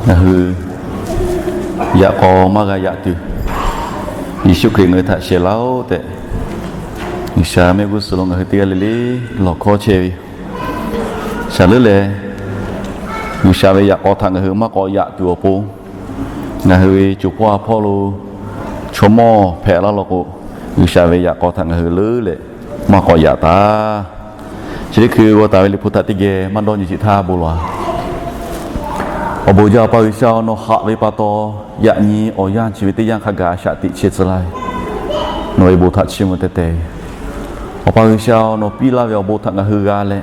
Ngaˬ hui yaꞈ k'aw maˇ g'a yaꞈ tuˬ, Yeˍsuˆ Hkriꞈ ngaˬ hui htaꞈ shehˍ laˇ-oˆ tehꞈ, G'uiˬsha mehˆ g'uˇ suhˍ lo ngaˬ hui teˇ g'aˇ le le lawˬ hkawˇ chehˇ ve yoˬ. Shaˍ leuˉ leh, G'uiˬsha ve yaꞈ k'aw htaꞈ ngaˬ hui maˇ k'awꞈ yaꞈ tuˬ awˬ pon, ngaˬ hui ve co hpawˇ ha hpawˇ lo chaw mawˇ hpehꞈ laˇ law k'o, G'uiˬsha ve yaꞈ k'aw htaꞈ ngaˬ hui leuˉ leh maˇ k'awꞈ yaꞈ taˍ. Chi teˇ hkui g'aw taˍ ve Liꞈ hpu htaꞈ teˇ geh maˇ dawˇ nyi sheˍ htaˇ bon lawˬ-a. Awˬ bon jaˇ Awˬ pa G'uiˬsha-oˬ, nawˬ haꞈ ve pa taw yaꞈ nyi awˬ yanˇ chi ve teˇ yanˇ hk'a gaˬ a shaꞈ teꞈ chehˇ tcuh laˇ ve, nawˬ ve bon htaꞈ chiˇ mvuh teh teh ve. Awˬ pa G'uiˬsha-oˬ, nawˬ piˇ laˇ ve awˬ bon htaꞈ ngaˬ hui g'a leh,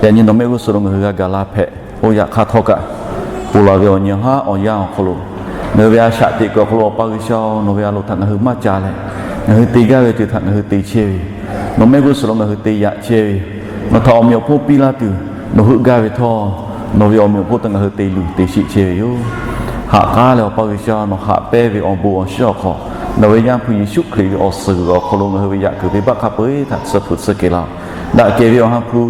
yaꞈ nyi nawˬ mehˆ g'uˇ suhˍ lo ngaˬ hui g'a gaˬ la hpehꞈ, oˇ yaꞈ hk'aˇ htawˇ kaꞈ, ponˬ laˬ ve awˬ nyi haˉ awˬ yanˇ awˬ hk'aw lo, ngaˬ hui ve a shaꞈ teꞈ kuiˬ awˬ hk'aw lo Awˬ pa G'uiˬsha-oˬ, nawˬ ve a loˍ htaꞈ ngaˬ hui maˇ ca leh, ngaˬ hui te gaˇ ve ceuˬ htaꞈ ngaˬ hui te chehˇ ve yoˬ. Nawˬ mehˆ g'uˇ suhˍ lo ngaˬ hui te yaꞈ chehˇ ve yoˬ. Nawˬ htaꞈ awˬ meꞈ awˬ hponˇ piˇ laˇ tuˬ nawˬ heuˆ gaˇ ve htawˇ, nawˬ ve awˬ meꞈ awˬ hponˇ htaꞈ ngaˬ hui te luˬ te sheˆ chehˇ ve yoˬ. Haꞈ k'aˉ leh Awˬ pa G'uiˬsha nawˬ haꞈ pehnˇ ve awˬ bon awˬ shiˉ awˬ hk'aw, nawˬ ve Yaˇ hpu Yeˍsuˆ Hkriꞈ ve awˬ suhˍ g'uiˬ awˬ hk'aw lo ngaˬ hui ve yaꞈ kuiˬ venˇbaˆ hk'a peu-eˬ htaꞈ tsuhˇ hpu tsuhˇ kehˬ laˇ-oˬ. Daꞈ kehˬ ve Awˬ ha hpu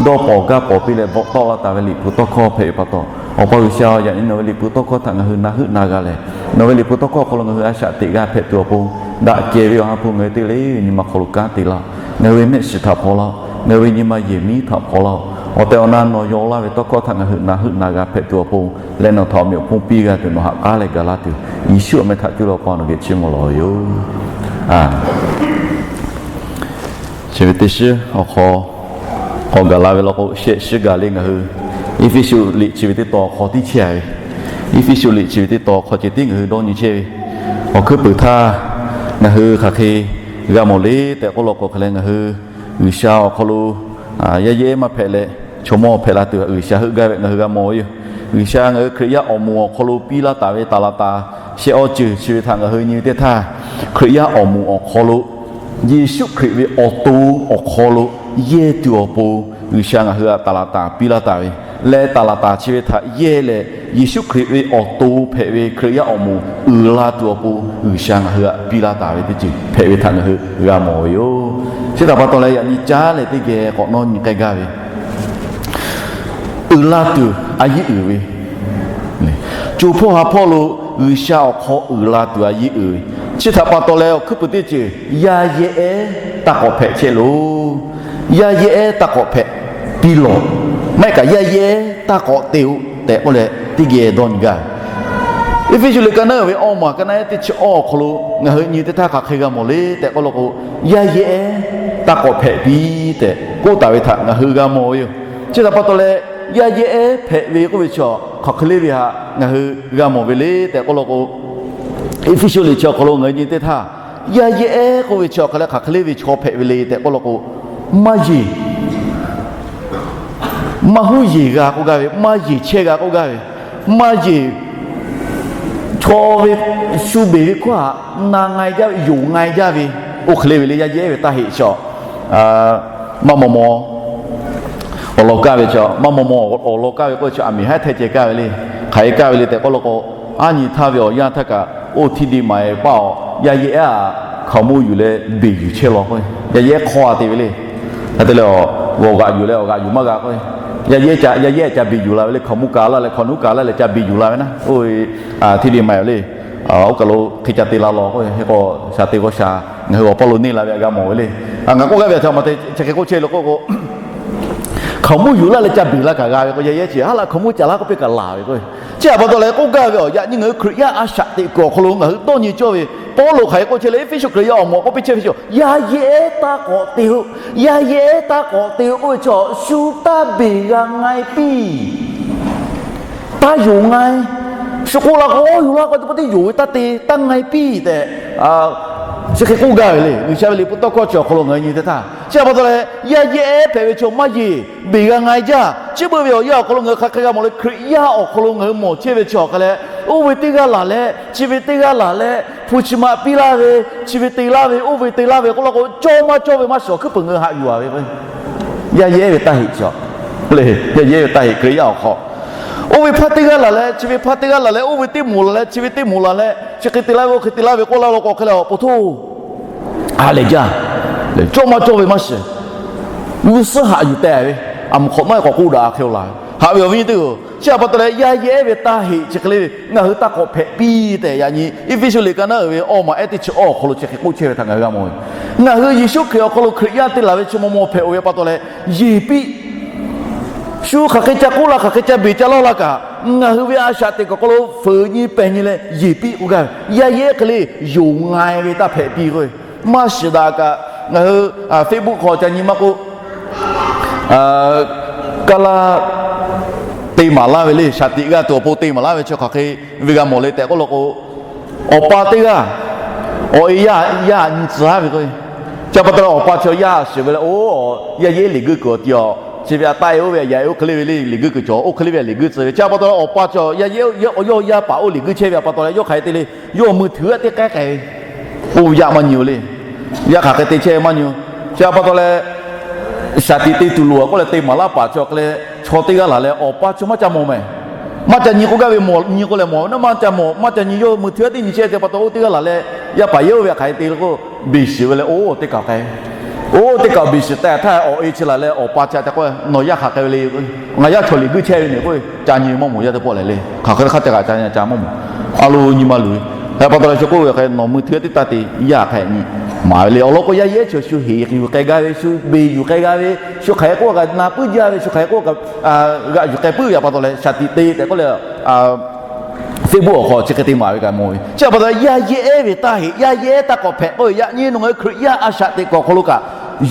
dawˇ pawnˍ gaˇ pawnˍ piˇ leh bvuhꞈ tawˆ la taˍ ve Liꞈ hpu tawˇ hkawˇ hpehꞈ ve pa taw, Awˬ pa G'uiˬsha-oˬ, yaꞈ nyi nawˬ ve Liꞈ hpu tawˇ hkawˇ htaꞈ ngaˬ hui na heuˆ na g'a leh, nawˬ ve Liꞈ hpu tawˇ hkawˇ awˬ hk'aw lo ngaˬ hui a shaꞈ teꞈ g'a hpehꞈ tuˬ awˬ pon, daꞈ kehˬ ve Awˬ ha hpu ngaˬ hui teˇ g'aˇ le nyi ma hk'aw lo kanˉ te laˇ-oˬ. Ngaˬ hui ve mehˆ shiˍ htaꞈ hpaw laˇ-oˬ. Ngaˬ hui ve nyi ma yehˬ miˉ htaꞈ hpaw laˇ-oˬ. Awˬ tehˬ awˬ na nawˬ yaw laˇ ve tawˇ hkawˇ htaꞈ ngaˬ hui na heuˆ na g'a hpehꞈ tuˬ awˬ pon leh, nawˬ htaꞈ awˬ meꞈ awˬ hponˇ piˇ g'a tuˬ, nawˬ haꞈ k'aˉ leh gaˬ laˇ tuˬ, Yeˍsuˆ awˬ meh htaꞈ cuˇ leh Awˬ pa nawˬ geh chiˇ mvuh lawˬ ve yoˬ. Chi ve teˇ shiˉ awˬ hk'aw, k'awꞈ gaˬ la ve law k'o, shehˆ shiˉ gaˬ le ngaˬ hui Eˇfeˇsuꞈ liꞈ chi ve teˇ tawn awˬ hk'aw tiˉ chehˇ ve, Eˇfeˇsuꞈ liꞈ chi ve teˇ tawn awˬ hk'aw ceh tiˉ ngaˬ hui dawˇ nyi chehˇ ve, awˬ hkuiˉ puiˍ htaˇ ngaˬ hui hk'aˬ hk'e g'a mawˬ le tehꞈ k'oˆ law k'o, hk'aˬ leh ngaˬ hui G'uiˬsha awˬ hk'aw lo yaˇ yehˉ maˇ hpehꞈ leh, chaw mawˇ hpehꞈ la tuˬ G'uiˬsha heuˆ gaˇ ve ngaˬ hui g'a mawˬ ve yoˬ. G'uiˬsha ngaˬ hui Hkriꞈ yaˇ awˬ moˍ awˬ hk'aw lo piˇ laˇ taˍ ve taˍ laˍ taˍ shehˆ awˇ ceuˬ chi ve htaꞈ ngaˬ hui nyi ve teˇ htaˇ, Hkriꞈ yaˇ awˬ moˍ awˬ hk'aw lo Yeˍsuˆ Hkriꞈ ve awˬ to awˬ hk'aw lo yehˇ tuˬ awˬ pon G'uiˬsha ngaˬ hui htaꞈ taˍ laˍ taˍ piˇ laˇ taˍ ve leh, taˍ laˍ taˍ chi ve htaꞈ yehˇ leh Yeˍsuˆ Hkriꞈ ve awˬ to hpehꞈ ve Hkriꞈ yaˇ awˬ moˍ uiˍ la tuˬ awˬ pon G'uiˬsha ngaˬ hui htaꞈ piˇ laˇ taˍ ve teˇ ceuˬ hpehꞈ ve htaꞈ ngaˬ hui g'a mawˬ ve yoˬ. Chi htaꞈ pa taw leh, yaꞈ nyi caˉ leh teˇ geh k'awꞈ nawˇ nyi k'ai gaˇ ve, uiˍ la tuˬ a yeˇ uiˍ ve, co hpawˇ ha hpawˇ lo G'uiˬsha awˬ hk'aw uiˍ la tuˬ a yeˇ uiˍ ve. Chi htaꞈ pa taw leh, awˬ hkuiˉ puiˍ teˇ ceuˬ yaˇ yehˉ ehˉ taˇ k'awꞈ hpehꞈ chehˇ loˬ. Yaˇ yehˉ ehˉ taˇ k'awꞈ hpehꞈ piˇ lawˬ. Maˇ heˆ kaꞈ yaˇ yehˉ ehˉ taˇ k'awꞈ te-o tehꞈ k'oˆ leh, teˇ geh dawˇ nyi gaˇ ve. Eˇfeˇsuꞈ liꞈ ka naˉ uiˍ ve awˇ maˬ ka naˉ ehˉ teˇ chi awˇ awˬ hk'aw lo ngaˬ hui nyi teˇ htaˇ hk'aˬ hk'e g'a mawˬ le tehꞈ k'oˆ law k'o, yaˇ yehˉ ehˉ taˇ k'awꞈ hpehꞈ piˇ tehꞈ k'oˆ taˍ ve htaꞈ ngaˬ hui g'a mawˬ ve yoˬ. Chi htaꞈ pa taw leh, yaˇ yehˉ ehˉ hpehꞈ ve k'oˆ ve chi hk'aˬ hk'e le ve htaꞈ ngaˬ hui g'a mawˬ ve le tehꞈ k'oˆ law k'o, Eˇfeˇsuꞈ liꞈ chi awˬ hk'aw lo ngaˬ hui nyi teˇ htaˇ, yaˇ yehˉ ehˉ k'oˆ ve chi awˬ hk'a leh hk'aˬ hk'e le ve chaw hpehꞈ ve le tehꞈ k'oˆ law k'o, maˇ yeˬ, maˇ huˉ yeˬ g'a k'oˆ gaˇ ve, maˇ yeˬ chehˇ g'a k'oˆ gaˇ ve, maˇ yeˬ chaw ve shu beˬ ve hkawˇ htaꞈ na ngai jaˇ ve, yonˍ ngai jaˇ ve, oˇ hk'e le ve le. Yaˇ yehˉ ve taˇ heˆ chaw, maˇ maw maw awˬ lawn kaˇ ve chaw, maˇ maw maw awˬ lawn kaˇ ve k'oˆ ve chaw, aˬ miˍ haˉ hteh ceh kaˇ ve le. Hk'aˬ hk'e kaˇ ve le tehꞈ k'oˆ law k'o, aˉ nyi htaˇ ve awˬ yanˇ htaˇ kaꞈ oˇ htiˇ deˇ maˍ-e paˇ-oˬ, yaˇ yehˉ ehˉ htaꞈ hkaoˍmonˇ yuˬ leh beˬ yuˬ chehˇ law k'o, yaˇ yehˉ ehˉ hk'awˇ a te ve le. Hk'e te leh, awˬ g'aꞈ yuˬ leh awˬ g'aꞈ yuˬ maˇ g'a k'o, yaˇ yehˉ ca, yaˇ yehˉ ca beˬ yuˬ la ve le. Hkaoˍmonˇ kaꞈ laˇ leh hkaoˍmonˇ kaꞈ laˇ leh ca beˬ yuˬ la ve naˉ, oˇ ve htiˇ deˇ maˍ-e le. Oˇ kaˬ lo hk'e ca te la law k'o, hk'e k'o sha te k'o sha, ngaˬ hui awˬ paˇ lo neˇ la ve htaꞈ g'a mawˬ ve le. Ngaˬ k'oˆ gaˇ ve htaꞈ ma te chi hk'e k'oˆ chehˇ le k'oˆ k'o, hkaoˍmonˇ yuˬ laˇ leh ca beˬ la kaꞈ g'a ve k'o, yaˇ yehˉ chi haˉ laꞈ hkaoˍmonˇ ca laˇ k'oˆ piˇ kaꞈ laˬ ve k'o, chi htaꞈ pa taw leh k'oˆ gaˇ ve, awˬ yaꞈ nyi ngaˬ hui Hkriꞈ yaˇ a shaꞈ teꞈ kuiˬ awˬ hk'aw lo ngaˬ hui dawˇ nyi cawˇ ve, Pawˇluꞈ hk'aˬ hk'e k'oˆ chehˇ le, Eˇfeˇsuꞈ Hkriꞈ yaˇ awˬ moˍ k'oˆ piˇ chehˇ ve chi, yaˇ yehˉ ehˉ taˇ k'awꞈ te-o, yaˇ yehˉ ehˉ taˇ k'awꞈ te-o k'oˆ ve chi, shu taˇ beˬ g'a ngai piˇ. Taˇ yonˍ ngai. Shu k'oˆ la k'o, yonˍ la k'o, teˇ pawˆ teˇ yonˍ ve taˇ te taˇ ngai piˇ tehꞈ, chi hk'e k'oˆ gaˇ ve le. G'uiˬsha ve liꞈ hpu tawˇ hkawˇ chi awˬ hk'aw lo ngaˬ hui nyi teˇ htaˇ, chi htaꞈ pa taw leh, yaˇ yehˉ ehˉ hpehꞈ ve chaw maˇ yeˬ beˬ g'a ngai jaˇ. Chi beuꞈ ve awˬ yanˇ awˬ hk'aw lo ngaˬ hui hk'aˬ hk'e g'a mawˬ le, Hkriꞈ yaˇ awˬ hk'aw lo ngaˬ hui mawˬ chehˇ ve chi awˬ hk'a leh, oˇ ve teˇ g'aˇ laˬ leh chi ve teˇ g'aˇ laˬ leh, hpu chi ma piˇ laˇ ve, chi ve te laˇ ve, oˇ ve te laˇ ve k'oˆ la k'o, cawˇ maˇ cawˇ ve maˇ shiˍ, awˬ hkuiˉ puiˍ ngaˬ hui haꞈ yuˬ a ve k'o, yaˇ yehˉ ve taˇ heˆ chi, yaˇ yehˉ ve taˇ heˆ Hkriꞈ yaˇ awˬ hk'aw. Oˇ ve hpaˇ teˇ g'aˇ laˬ leh chi ve hpaˇ teˇ g'aˇ laˬ leh, oˇ ve teˇ moˍ laˬ leh chi ve teˇ moˍ laˬ leh, chi hk'e te laˇ ve oˇ hk'e te laˇ ve k'oˆ la law k'o, hk'e leh awˬ po htoˇ, a lehˬ jaˇ, cawˇ maˇ cawˇ ve maˇ shiˍ, g'uˇ suhˉ haꞈ yuˬ teh ve, aˬ mvuhˬ hk'awꞈ nawˉ e k'awꞈ k'oˆ daꞈ hk'e-o laˬ ve. Haꞈ ve awˬ viˉ nyi teˇ-oˬ, Chi htaꞈ pa taw leh, yaˇ yehˉ ve taˇ heꞈ chi hk'e le ve, ngaˬ hui taˇ k'awꞈ hpehꞈ piˇ tehꞈ yaꞈ nyi Eˇfeˇsuꞈ liꞈ ka naˉ uiˍ ve awˬ maˬ ehˉ teˇ chi awˬ hk'aw lo chi hk'e k'oˆ chehˇ ve htaꞈ ngaˬ hui g'a mawˬ ve. Ngaˬ hui Yeˍsuˆ Hkriꞈ awˬ hk'aw lo Hkriꞈ yaˇ te laˬ ve chi maw maw hpehꞈ-oˬ ve pa taw leh, yeˬ piˇ. Shu hk'aˬ hk'e ca k'oˆ laˇ, hk'aˬ hk'e ca beˬ ca lawˇ laˇ kaꞈ, ngaˬ hui ve a shaꞈ teꞈ kuˬ awˬ hk'aw lo fuiˍ nyi pehˬ nyi leh yeˬ piˇ k'oˆ gaˇ ve. Yaˇ yehˉ hk'e le yonˍ nga-e ve taˇ hpehꞈ piˇ k'o, maˇ shiˍ daꞈ kaꞈ ngaˬ hui Facebook hk'aw ca nyi maˇ k'oˆ, kaˇ laˇ te maˍ laˇ ve le, shaˍ tiꞈ g'aˇ tuˬ awˬ pon te maˍ laˇ ve chi hk'aˬ hk'e ve g'a mawˬ le tehꞈ k'oˆ law k'o, awˬ pa teˇ g'aˇ awˬ e yaˇ yaˇ nyi tcuh laˇ ve k'o, chi pa taw leh awˬ pa chaw yaˇ shiˍ ve leh, oˇ, yaˇ yehˉ liꞈ guiˇ kuiˬ awˬ ti awˬ chi ve a taˆ-e oˇ ve yaꞈ-e oˇ hk'e le ve le liꞈ guiˇ kuiˬ cawˬ, oˇ hk'e le ve liꞈ guiˇ tcuh ve. Chi pa taw leh awˬ pa chaw yaˇ yehˉ yawˇ yaˇ paˍ oˇ liꞈ guiˇ chehˇ ve pa taw leh, yawˇ hk'aˬ hk'e te le, yawˇ mui hteuꞈ aˇ teˇ k'ehˉ k'ai ve, oˇ yaˇ maˇ nyi-o le. Yaˇ hk'aˬ hk'e te chehˇ ve maˇ nyi-o. Chi pa taw leh, shaˍ tiꞈ te tuˬ loˬ k'oˆ leh te maˍ laˇ paˍ chaw hk'e le, chaw teˇ g'aˇ laˬ leh awˬ pa chaw maˇ ca mawˬ mehˍ. Maˇ ca nyi k'oˆ gaˇ ve, mawˬ nyi k'o lehˬ mawˬ ve naˉ maˇ ca mawˬ, maˇ ca nyi, yawˇ mui hteuꞈ aˇ teˇ nyi chehˇ ve pa taw oˇ teˇ g'aˇ laˬ leh, yaˇ paˍ yehˉ oˇ ve hk'aˬ hk'e te le k'o, beˬ shiˍ ve leh oˇ teˇ kaˬ k'ai, oˇ teˇ kaˬ beˬ shiˍ tehꞈ htaˇ awˬ e chi laˬ leh awˬ pa chi htaꞈ k'oˆ, Nawˬ yaˇ hk'aˬ hk'e ve le, ngaˬ yaˇ chaw liꞈ guiˇ chehˇ ve ne k'o, ca nyi ve maˇ mawˬ yaˇ teˇ pawˆ lehˬ le. Hk'aˬ hk'e hk'a ca kaꞈ ca nyi ca maˇ mawˬ. A lo nyi ma luˬ ve. Hk'e pa taw leh shu k'oˆ ve hk'e, Nawˬ mui hteuꞈ aˇ teˇ taˇ te, yaˇ hk'aˬ hk'e nyi maˍ ve le. Awˬ lawn k'o, yaˇ yehˉ chi shu heˍ yuˬ k'ai gaˇ ve, shu beˬ yuˬ k'ai gaˇ ve, shu hk'aˬ hk'e k'oˆ kaꞈ na puiˉ jaˇ ve, shu hk'aˬ hk'e k'oˆ kaꞈ g'aꞈ yuˬ k'ai puiˉ ve pa taw leh, shaˍ tiꞈ te tehꞈ k'oˆ leh Facebook awˬ hk'aw chi hk'e te maˍ ve kaꞈ mawˬ ve. Chi pa taw leh, yaˇ yehˉ ve taˇ heꞈ, yaˇ yehˉ taˇ k'awꞈ hpehꞈ k'oˆ ve, yaꞈ nyi nawˬ ngaˬ hui Hkriꞈ yaˇ a shaꞈ teꞈ kuˬ awˬ hk'aw lo kaꞈ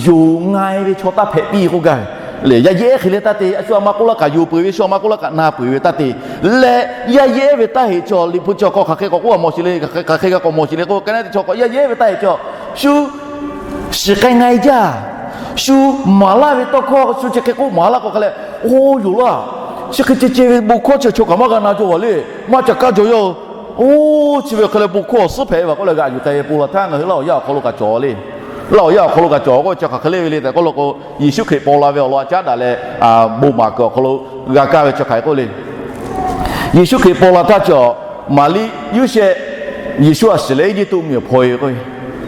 yonˍ nga-e ve chaw taˇ hpehꞈ piˇ k'oˆ gaˇ ve. Yaˇ yehˉ hk'e le taˇ te, shu a ma k'oˆ laˇ kaꞈ yonˍ peuˬ ve, shu a ma k'oˆ laˇ kaꞈ na peuˬ ve taˇ te. Leh yaˇ yehˉ ve taˇ heꞈ chaw Liꞈ hpu chi awˬ hk'aw hk'aˬ hk'e k'awꞈ k'oˆ a mawˬ shiˍ le, hk'aˬ hk'e g'a k'awꞈ mawˬ shiˍ le k'o, ka naˉ teˇ chaw k'awꞈ yaˇ yehˉ ve taˇ heꞈ chaw shu shiˍ k'ai nga-e jaˇ. Shu maˍ laˇ ve tawˇ hkawˇ shu chi hk'e k'oˆ maˍ laˇ k'o hk'a leh, oˇ yoˬ laˇ, chi hk'e ceh ceh ve bon hkawˇ chi chaw kaꞈ maˇ g'a na jaw a le, maˇ ca kaˇ jaw yaˇ-o. Oˇ chi ve hk'e leh bon hkawˇ awˬ suhˉ hpehꞈ ve pa k'oˆ leh g'aꞈ yuˬ k'ai ve pon la htaˇ, ngaˬ hui Laˇ huˍ yaˇ awˬ hk'aw lo kaꞈ cawˬ le. Laˇ huˍ yaˇ awˬ hk'aw lo kaꞈ cawˬ k'o, chi hk'aˬ hk'e le ve le tehꞈ k'oˆ law k'o, Yeˍsuˆ Hkriꞈ paw la ve awˬ lawn a caˉ daꞈ leh, bon maˍ kuiˬ awˬ hk'aw lo g'a kaˇ ve chi hk'aˬ hk'e k'oˆ le. Yeˍsuˆ Hkriꞈ paw la htaˇ cawˬ, Maˍriˆ Yoˇsehꞈ Yeˍsuˆ htaꞈ shiˍ leh Eˇjiˇtuꞈ mvuhˇmiˬ awˬ hpaw-e k'o,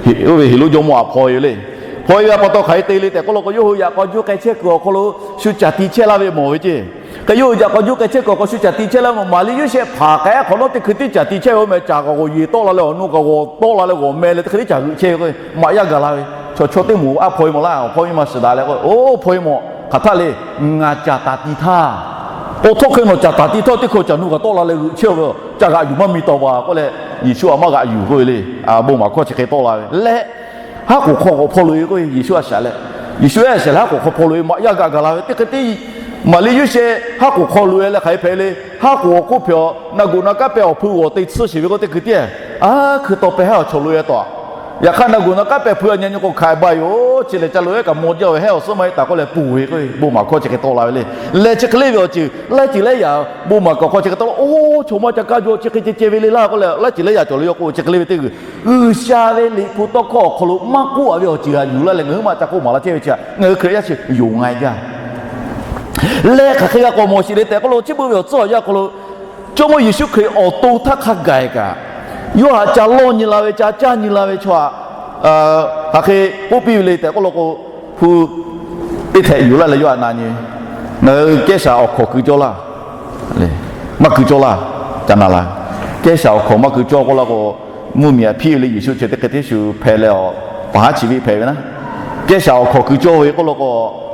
oˇ ve Heˍroˆ jawˇmawˇ htaꞈ hpaw-e ve le. Hpaw-e ve pa taw hk'aˬ hk'e te le tehꞈ k'oˆ law k'o, yawˇ hui yaꞈ k'aw juˇ k'ai chehˇ kuiˬ awˬ hk'aw lo shu caˬ ti chehˇ laˇ ve mawˬ ve ceˇ. Hk'e yawˇ hui yaꞈ k'aw juˇ k'ai chehˇ kuiˬ awˬ hk'aw shu caˬ ti chehˇ laˇ ve mawˬ. Maˍriˆ Yoˇsehꞈ hpaˍ k'ai a hk'awꞈ nawˉ teˇ hkui tiˉ caˬ ti chehˇ ve oˇ meh, caˬ k'awꞈ g'awˬ yeˬ tawˆ la leh awˬ nu k'awꞈ g'awˬ tawˆ la leh g'awˬ meh leh teˇ hkui tiˉ caˬ g'euꞈ chehˇ ve k'o, maꞈ yaˇ gaˬ la ve. Chaw chaw teˇ moˍ a hpaw-e mawˬ laˇ, awˬ hpaw-e maˇ shiˍ daꞈ leh k'o, oˇ hpaw-e mawˬ hk'aˬ htaˇ le, ngaˬ caˬ taˍ ti htaˇ, k'o htawˇ hk'e nawˬ caˬ taˍ ti htaˇ teˇ hkui caˬ nu kaꞈ tawˆ la leh g'euꞈ chehˇ ve, caˬ g'aꞈ yuˬ maˇ mi taw ba k'oˆ leh, Yeˍsuˆ htaꞈ maˇ g'aꞈ yuˬ k'oˆ ve le. Bon maˍ hkawˇ chi hk'e tawˆ la ve leh, haˉ k'oˍ hk'aw k'awꞈ hpaw loꞈ-e k'oˆ ve, Yeˍsuˆ a shaꞈ leh, Yeˍsuˆ a shaꞈ leh haˉ k'oˍ hk'aw hpaw loꞈ-e, maꞈ yaˇ gaˬ gaˬ la ve teˇ hk'e tiˉ Maˍriˆ Yoˇsehꞈ haˉ k'oˍ hk'aw loꞈ-e leh hk'aˬ hk'e hpehꞈ le. Haˉ k'oˍ awˬ hk'oˆ hpehꞈ-aw, na goˬ na kaˉ pehˬ awˬ hpui g'awˬ te tsuhˇ sheˍ ve k'o teˇ hkui tiˉ, aˉ hkui taw peh haˉ awˬ chaw loꞈ-e taw. Yaꞈ hk'aˇ na goˬ na kaˉ pehˬ hpui a nyi nyi k'o hk'aˬ hk'e ba yoˬ. Chi lehˬ ca loꞈ-e kaꞈ maw jaˇ ve heˉ awˬ suhˉ maˇ heˆ taˍ k'oˆ leh ponˬ ve k'o, bon maˍ hkawˇ chi hk'e tawˆ la ve le. Leh chi hk'e le ve awˬ ceuˬ laiˉ ceuˬ laiˉ yaꞈ bon maˍ kuiˬ hk'aw chi hk'e tawˆ la. Oˇ chaw maˇ ca kaˇ jaw, chi hk'e ceh ceh ve le laˇ k'oˆ leh, laiˉ ceuˬ laiˉ yaꞈ cawˬ le. Yawˇ k'o chi hk'e le ve teˇ g'uiˬ, G'uiˬsha ve Liꞈ hpu tawˇ hkawˇ awˬ hk'aw lo maˇ k'oˆ a ve awˬ ceuˬ g'aꞈ yuˬ laˇ leh ngaˬ hui maˇ ca k'oˆ maˍ laˇ chehˇ ve chi htaꞈ ngaˬ hui Hkriꞈ yaˇ chi yonˍ nga-e jaˇ. Leh hk'aˬ hk'e g'a k'awꞈ mawˬ shiˍ le tehꞈ k'oˆ lo, chi beuꞈ ve awˬ tcuhˉ awˬ yanˇ hk'aw lo Jawˇmawˇ Yeˍsuˆ Hkriꞈ awˬ to htaˇ hk'a gaˬ kaꞈ, yawˇ htaꞈ ca lawˇ nyi la ve, ca caˇ nyi la ve chaw htaꞈ hk'aˬ hk'e k'oˆ piˇ ve le tehꞈ k'oˆ law k'o, hpu teˇ htehꞈ yuˬ laˇ leh yawˇ htaꞈ na nyi ve, Ngaˬ hui Kehˉsaˍ awˬ hkawnˍ keu cawˇ laˇ. Maˇ keu cawˇ laˇ. Ca na la. Kehˉsaˍ awˬ hkawnˍ maˇ keu cawˇ k'oˆ laˇ k'o, mvuhˇmiˬ htaꞈ hpiˇ ve le. Yeˍsuˆ chi teˇ hk'e te shu hpehꞈ leh awˬ pa haˉ chi ve hpehꞈ ve naˉ, Kehˉsaˍ awˬ hkawnˍ keu cawˇ ve k'oˆ law k'o,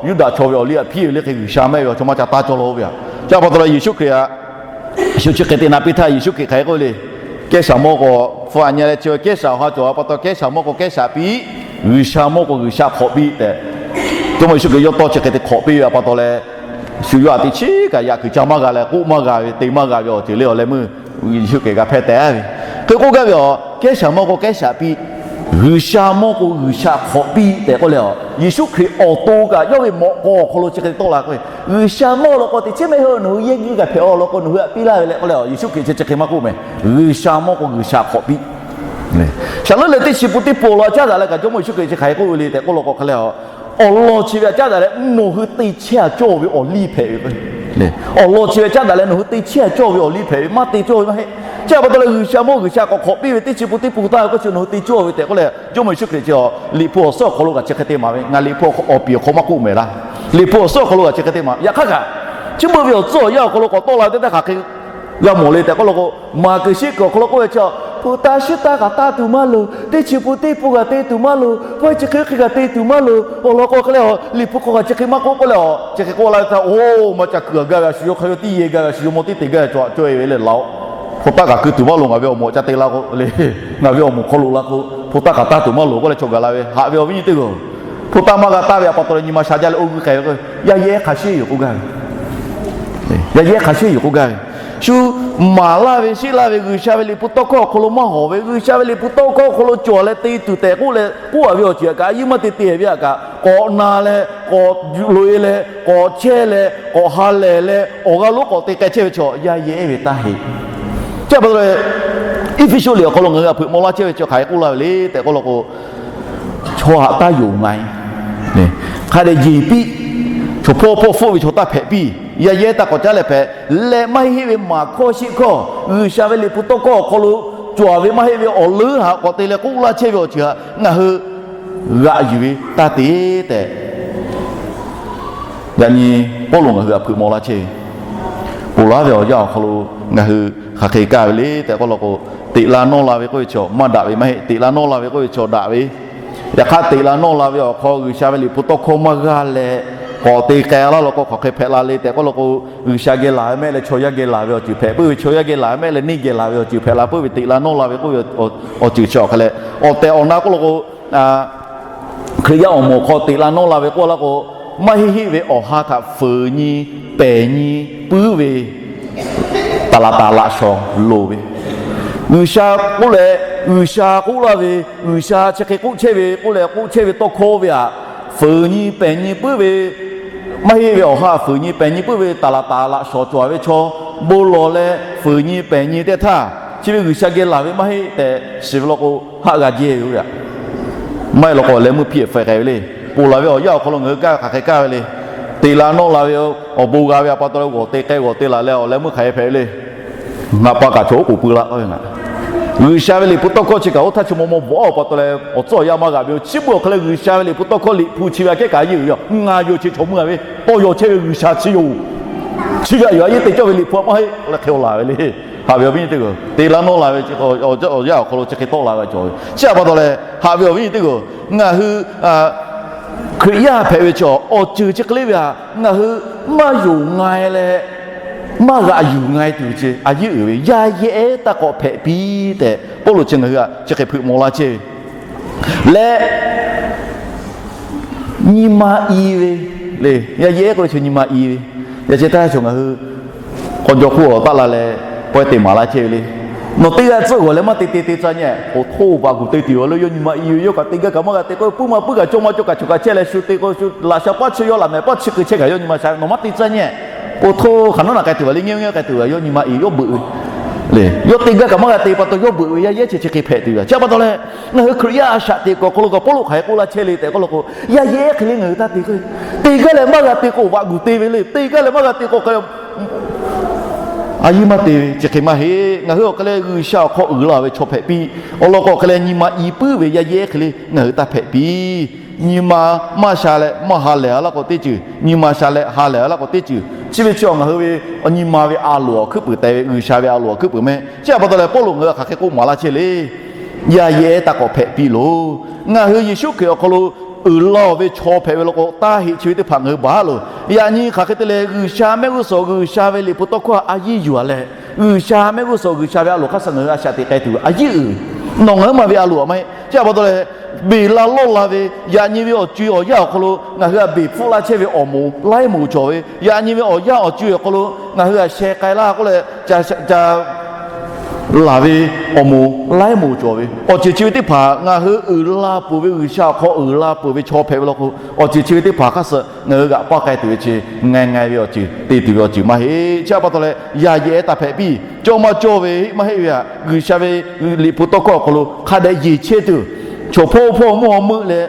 Yuˇdaꞈ chaw ve awˬ liˇ htaꞈ hpiˇ ve le. Hk'e G'uiˬsha mehˆ ve awˬ chaw maˇ ca taˇ cawˇ law ve a. Chi pa taw leh Yeˍsuˆ Hkriꞈ htaꞈ shu chi hk'e te na piˇ htaˇ, Yeˍsuˆ Hkriꞈ hk'aˬ hk'e k'oˆ ve le. Kehˉsaˍ mawˇ k'o, hpu aꞈ nyi leh chi Kehˉsaˍ awˬ ha cawˬ pa taw Kehˉsaˍ mawˇ k'o Kehˉsaˍ piˇ, G'uiˬsha mawˇ k'o G'uiˬsha hk'awꞈ piˇ tehꞈ, Jawˇmawˇ Yeˍsuˆ Hkriꞈ yawˇ tawˇ chi hk'e te hk'awꞈ piˇ ve pa taw leh, shu yawˇ htaꞈ teꞈ chiˉ kaꞈ yaꞈ kuiˬ ca maˇ g'a leh k'oˆ maˇ g'a ve, te maˇ g'a ve awˬ ceuˬ le awˬ leh meuˇ Yeˍsuˆ Hkriꞈ g'a hpehˇ tehꞈ ve. Hk'e k'oˆ gaˇ ve awˬ, Kehˉsaˍ mawˇ k'o Kehˉsaˍ piˇ, G'uiˬsha mawˇ k'o G'uiˬsha hk'awꞈ piˇ tehꞈ k'oˆ leh, Yeˍsuˆ Hkriꞈ awˬ to kaꞈ yawˇ ve mawꞈ k'aw awˬ hk'aw lo chi hk'e te tawˆ la k'o, G'uiˬsha mawˇ law k'o teꞈ chiˉ mehˆ hui nawˬ hui yehˇ g'uˇ kaꞈ hpehꞈ-aw law k'o nawˬ hui htaꞈ piˇ laˇ ve le k'oˆ leh, Yeˍsuˆ Hkriꞈ chi chi hk'e maˇ k'oˆ mehˍ. G'uiˬsha mawˇ k'o G'uiˬsha hk'awꞈ piˇ. Shaˍlonˍ leh teˇ chi pun teˇ pun awˬ lawn caˉ daꞈ leh kaꞈ Jawˇmawˇ Yeˍsuˆ Hkriꞈ chi hk'aˬ hk'e k'oˆ ve le tehꞈ k'oˆ law k'o hk'e leh, awˬ lawn chi ve htaꞈ caˉ daꞈ leh nawˬ hui te chehˇ-a cawˇ ve awˬ liˇ hpehꞈ ve k'o, awˬ lawn chi ve htaꞈ caˉ daꞈ leh nawˬ hui te chehˇ-a cawˇ ve awˬ liˇ hpehꞈ ve, maˇ te cawˇ ve maˇ heˆ. Chi pa taw leh G'uiˬsha mawˇ G'uiˬsha k'awꞈ hk'awꞈ piˇ ve teˇ chi pun teˇ pun taˇ ve k'o chi nawˬ hui te cawˇ ve tehꞈ k'oˆ leh, Jawˇmawˇ Yeˍsuˆ Hkriꞈ chi Liꞈ hpu awˬ suhˉ awˬ hk'aw lo kaꞈ chi hk'e te maˍ ve. Ngaˬ Liꞈ hpu awˬ piˍ awˬ hk'aw maˇ k'oˆ mehˍ laˇ. Liꞈ hpu awˬ suhˉ awˬ hk'aw lo kaꞈ chi hk'e te maˍ ve. Yaꞈ hk'aˇ kaꞈ Chi beuꞈ ve awˬ tcuhˉ awˬ yanˇ awˬ hk'aw lo k'awꞈ tawˆ la teˇ htaˇ hk'aˬ hk'e g'a mawˬ le tehꞈ k'oˆ law k'o, maˍ kuiˬ shiˉ kuiˬ awˬ hk'aw lo k'oˆ ve chi, hpu taˇ shiˉ taˇ kaꞈ taˇ tuˬ maˇ loˍ, teˇ chi pun teˇ pun kaꞈ te tuˬ maˇ loˍ, hpaw-e chi hk'e hk'e kaꞈ te tuˬ maˇ loˍ, awˬ lawn k'o hk'e leh a, Liꞈ hpu hk'aw kaꞈ chi hk'e maˇ k'oˆ k'oˆ leh a, chi hk'e k'oˆ la ve htaˇ, oˇ maˇ ca kuiˬ a gaˇ ve a shu yawˇ hk'a yawˇ tiˉ yehˇ gaˇ ve a shu yawˇ mawˇ tiˉ te gaˇ ve cawˬ cawˇ-e ve le laˬ-oꞈ. Hpu taˇ kaꞈ keu tuˬ maˇ loˍ, ngaˬ ve awˬ moˍ ca te la k'o le, ngaˬ ve awˬ moˍ hk'aw loꞈ la k'o, hpu taˇ kaꞈ taˇ tuˬ maˇ loˍ k'oˆ leh chaw gaˬ la ve haꞈ ve awˬ viˉ nyi teˇ g'aˇ-oˬ. Hpu taˇ maˇ g'a taˇ ve a pa taw leh nyi ma sha jaˇ leh oˇ g'uˇ k'ai ve k'o, yaˇ yehˉ hk'a shuˍ yoˬ k'oˆ gaˇ ve, yaˇ yehˉ hk'a shuˍ yoˬ k'oˆ gaˇ ve. Shu maˍ laˇ ve, shiˆ laˇ ve, G'uiˬsha ve Liꞈ hpu tawˇ hkawˇ awˬ hk'aw lo maˇ hawˍ ve, G'uiˬsha ve Liꞈ hpu tawˇ hkawˇ awˬ hk'aw lo cawˬ leh te tuˬ tehꞈ k'oˆ leh k'oˆ a ve awˬ ceuˬ htaꞈ kaꞈ a yinˉ maˇ te te ve htaꞈ kaꞈ k'awꞈ na leh, k'awꞈ loꞈ-e leh, k'awꞈ chehˇ leh, k'awꞈ ha lehˬ leh, awˬ g'aˇ lonˉ k'awꞈ te k'ai chehˇ ve chaw yaˇ yehˉ ve taˇ heˆ. Chi pa taw leh, Eˇfeˇsuꞈ liꞈ awˬ hk'aw lo ngaˬ hui htaꞈ hpeuꞈ maw laˇ chehˇ ve chi hk'aˬ hk'e k'oˆ laˇ ve le tehꞈ k'oˆ law k'o, chaw haꞈ taˇ yonˍ nga-e, hk'a dehꞈ jeˬ piˇ, chaw hpawˇ hpawˇ hpfuhˆ ve chaw taˇ hpehꞈ piˇ. Yaˇ yehˉ taˇ k'awꞈ caˉ leh hpehꞈ leh maˇ heˆ heˆ ve maˍ hkawˇ shiˆ hkawˇ, G'uiˬsha ve Liꞈ hpu tawˇ hkawˇ awˬ hk'aw lo cawˬ ve maˇ heˆ ve awˬ leuˉ haꞈ k'awꞈ te leh k'oˆ laˇ chehˇ ve awˬ ceuˬ htaꞈ ngaˬ hui g'aꞈ yuˬ ve taˇ te tehꞈ, yaꞈ nyi Pawˇluꞈ ngaˬ hui htaꞈ hpeuꞈ maw laˇ chehˇ ve, ponˬ laˬ ve awˬ yanˇ awˬ hk'aw lo ngaˬ hui hk'aˬ hk'e kaˇ ve le tehꞈ k'oˆ law k'o, teꞈ la nawˇ la ve k'oˆ ve chaw maˇ daꞈ ve maˇ heˆ. Teꞈ la nawˇ la ve k'oˆ ve chaw daꞈ ve, yaꞈ hk'aˇ teꞈ la nawˇ la ve awˬ hk'aw G'uiˬsha ve Liꞈ hpu tawˇ hkawˇ maˇ g'a leh k'awꞈ te k'ai laˇ law k'o, hk'aˬ hk'e hpehꞈ la le tehꞈ k'oˆ law k'o, G'uiˬsha geh laˬ ve mehˆ leh chaw yaˇ geh laˬ ve awˬ ceuˬ hpehꞈ puiˉ ve, chaw yaˇ geh laˬ ve mehˆ leh neˇ geh laˬ ve awˬ ceuˬ hpehꞈ la puiˉ ve, teꞈ la nawˇ la ve k'oˆ ve awˬ ceuˬ chi awˬ hk'e leh, awˬ tehˬ awˬ na k'oˆ law k'o, Hkriꞈ yaˇ awˬ moˍ awˬ hk'aw teꞈ la nawˇ la ve k'oˆ laˇ k'o, maˇ heˆ heˆ ve awˬ ha htaꞈ fuiˍ nyi pehˬ nyi puiˉ ve taˍ laˍ taˍ laꞈ shawnˍ loˍ ve, G'uiˬsha k'oˆ leh, G'uiˬsha k'oˆ laˇ ve, G'uiˬsha chi hk'e k'oˆ chehˇ ve k'oˆ leh k'oˆ chehˇ ve tawˇ hkawˇ ve htaꞈ fuiˍ nyi pehˬ nyi puiˉ ve, maˇ heˆ ve awˬ ha fuiˍ nyi pehˬ nyi puiˉ ve taˍ laˍ taˍ laꞈ shawnˍ cawˬ ve chaw bon lawˬ leh fuiˍ nyi pehˬ nyi teˇ htaˇ, chi ve G'uiˬsha geh laˬ ve maˇ heˆ tehꞈ shiˍ ve law k'o, haˆ g'a jehˇ ve yoˬ. Maˇ heˆ law k'o, awˬ leh meuˇ hpiˇ hpfuhˆ k'ai ve le. Ponˬ laˬ ve awˬ yanˇ awˬ hk'aw lo ngaˬ hui kaˇ ve hk'aˬ hk'e kaˇ ve le. Teꞈ la nawˇ la ve awˬ bon g'a ve a pa taw leh g'awˬ te k'ai g'awˬ te laˬ leh awˬ leh meuˇ hk'aˬ hk'e hpehꞈ ve le. Ngaˬ pa kaꞈ chaw oˉ k'oˍ pui la k'oˆ ve ngaˬ, G'uiˬsha ve Liꞈ hpu tawˇ hkawˇ chi kaꞈ oˇ htaˇ chi maw maw bvuhꞈ a pa taw leh awˬ tcuhˉ awˬ yanˇ maˇ g'a ve yoˬ. Chi beuꞈ awˬ hk'aw leh G'uiˬsha ve Liꞈ hpu tawˇ hkawˇ Liꞈ hpu chi ve aꞈ kehˉ kaꞈ yeˇ uiˍ ve yoˬ. Ngaˬ yoˬ, chi chaw meuˇ a ve tawˇ yaw chehˇ ve G'uiˬsha chi yoˬ. Chi ve aꞈ yoˬ, a yeˇ te cawˇ ve Liꞈ hpu a maˇ heˆ leh hk'e laˬ ve le. Haꞈ ve awˬ viˉ nyi teˇ g'aˇ, teꞈ la nawˇ la ve awˬ yanˇ awˬ hk'aw lo chi hk'e tawˆ la ve cawˬ ve. Chi a pa taw leh haꞈ ve awˬ viˉ nyi teˇ g'aˇ, ngaˬ hui Hkriꞈ yaˇ hpehꞈ ve chaw awˬ ceuˬ chi hk'e le ve htaꞈ ngaˬ hui maˇ yonˍ nga-e leh maˇ g'aꞈ yuˬ nga-e tuˬ ve chi a yeˇ uiˍ ve, yaˇ yehˉ taˇ k'awꞈ hpehꞈ piˇ tehꞈ Pawˇluꞈ chi ngaˬ hui htaꞈ chi hk'e hpeuꞈ maw laˇ chehˇ ve leh, nyi ma i ve le. Yaˇ yehˉ k'oˆ ve chi nyi ma i ve. Yaꞈ chi htaˇ chaw ngaˬ hui k'aw jaw hk'oˆ awˬ taˆ la leh pawehˇ te maˍ laˇ chehˇ ve le. Nawˬ teˇ g'aˇ tcuhˆ g'awˬ leh maˇ te te te tcuh nyi-e, k'oˍ htoˇ baˬ guˬ te tuˬ yoˬ le. Yawˇ nyi ma i ve, yawˇ kaꞈ teˇ gaˇ kaꞈ maˇ g'a te k'oˆ ve, puiˉ ma puiˉ kaꞈ cawˇ ma cawˇ kaꞈ choˬ kaꞈ chehˇ leh shu te k'o, shu laꞈ sha paˉ chi yawˇ laꞈ mehˍ paˉ chi keu chehˇ kaꞈ yawˇ nyi ma sha ve, nawˬ maˇ te tcuh nyi-e, k'oˍ htoˇ hk'aˬ nawˉ naꞈ k'ai tuˬ ve le. Nyi nyi k'ai tuˬ ve yawˇ nyi ma i ve, yawˇ beuꞈ ve le. Yawˇ teˇ gaˇ kaꞈ maˇ g'a te pa taw yawˇ beuꞈ ve, yaˇ yehˉ chi chi hk'e hpehꞈ tuˬ ve. Chi a pa taw leh ngaˬ hui Hkriꞈ yaˇ a shaꞈ teꞈ kuˬ awˬ hk'aw lo kaꞈ Pawˇluꞈ hk'aˬ hk'e k'oˆ laˇ chehˇ le tehꞈ k'oˆ law k'o, yaˇ yehˉ hk'e le ngaˬ hui taˇ te k'o, teˇ gaˇ leh maˇ g'a te k'o vaꞈ guˬ te ve le. Teˇ gaˇ leh maˇ g'a te k'o k'o, a yeˇ maˇ te ve chi hk'e maˇ heˆ. Ngaˬ hui awˬ hk'e leh G'uiˬsha awˬ hk'aw uiˍ la ve chaw hpehꞈ piˇ. Awˬ lawn k'o awˬ hk'e leh nyi ma i puiˉ ve yaˇ yehˉ hk'e le ngaˬ hui taˇ hpehꞈ piˇ. Nyi ma maˇ sha leh maˇ ha lehˬ a laˇ k'o teˇ ceuˬ, nyi ma sha leh ha lehˬ a laˇ k'o teˇ ceuˬ. Chi ve chi awˬ ngaˬ hui ve awˬ nyi ma ve a loˍ awˬ hkuiˉ puiˍ te ve, G'uiˬsha ve a loˍ awˬ hkuiˉ puiˍ meh. Chi a pa taw leh Pawˇluꞈ ngaˬ hui hk'aˬ hk'e k'oˆ maˍ laˇ chehˇ le. Yaˇ yehˉ taˇ k'awꞈ hpehꞈ piˇ loˬ. Ngaˬ hui Yeˍsuˆ Hkriꞈ awˬ hk'aw lo uiˍ la ve chaw hpehꞈ ve law k'o, taˇ heˆ chi ve teˇ hpaˍ ngaˬ hui baˬ a loˬ. Yaꞈ nyi hk'aˬ hk'e te leh G'uiˬsha mehˆ g'uˇ suhˍ G'uiˬsha ve Liꞈ hpu tawˇ hkawˇ a yeˇ yuˬ a leh, G'uiˬsha mehˆ g'uˇ suhˍ G'uiˬsha ve a loˍ hk'a suh ngaˬ hui a shaꞈ teꞈ k'ai tuˬ ve a yeˇ uiˍ. Nawˬ ngaˬ hui maˬ ve a loˍ a maˇ heˆ. Chi a pa taw leh beˬ la lawˇ la ve, yaꞈ nyi ve awˬ co-e awˬ yanˇ awˬ hk'aw lo ngaˬ hui a beˬ hpfuhˆ laˇ chehˇ ve awˬ moˍ laiˉ moˍ cawˬ ve, yaꞈ nyi ve awˬ yanˇ awˬ co-e awˬ hk'aw lo ngaˬ hui a sheh k'ai laˇ k'oˆ leh ca laˬ ve awˬ moˍ laiˉ moˍ cawˬ ve, awˬ ceuˬ chi ve teˇ hpaˍ ngaˬ hui uiˍ la peuˬ ve, G'uiˬsha awˬ hk'aw uiˍ la peuˬ ve chaw hpehꞈ ve law k'o, awˬ ceuˬ chi ve teˇ hpaˍ hk'a suh ngaˬ hui g'aꞈ paˇ k'ai tuˬ ve chi, nga nga ve awˬ ceuˬ te tuˬ ve awˬ ceuˬ maˇ heˆ. Chi a pa taw leh yaˇ yehˉ taˇ hpehꞈ piˇ. Cawˇ maˇ cawˇ ve maˇ heˆ ve htaꞈ G'uiˬsha ve Liꞈ hpu tawˇ hkawˇ awˬ hk'aw lo hk'a dehꞈ yeˬ chehˇ tuˬ, chaw hpawˇ hpawˇ mvuhˇ meuˆ leh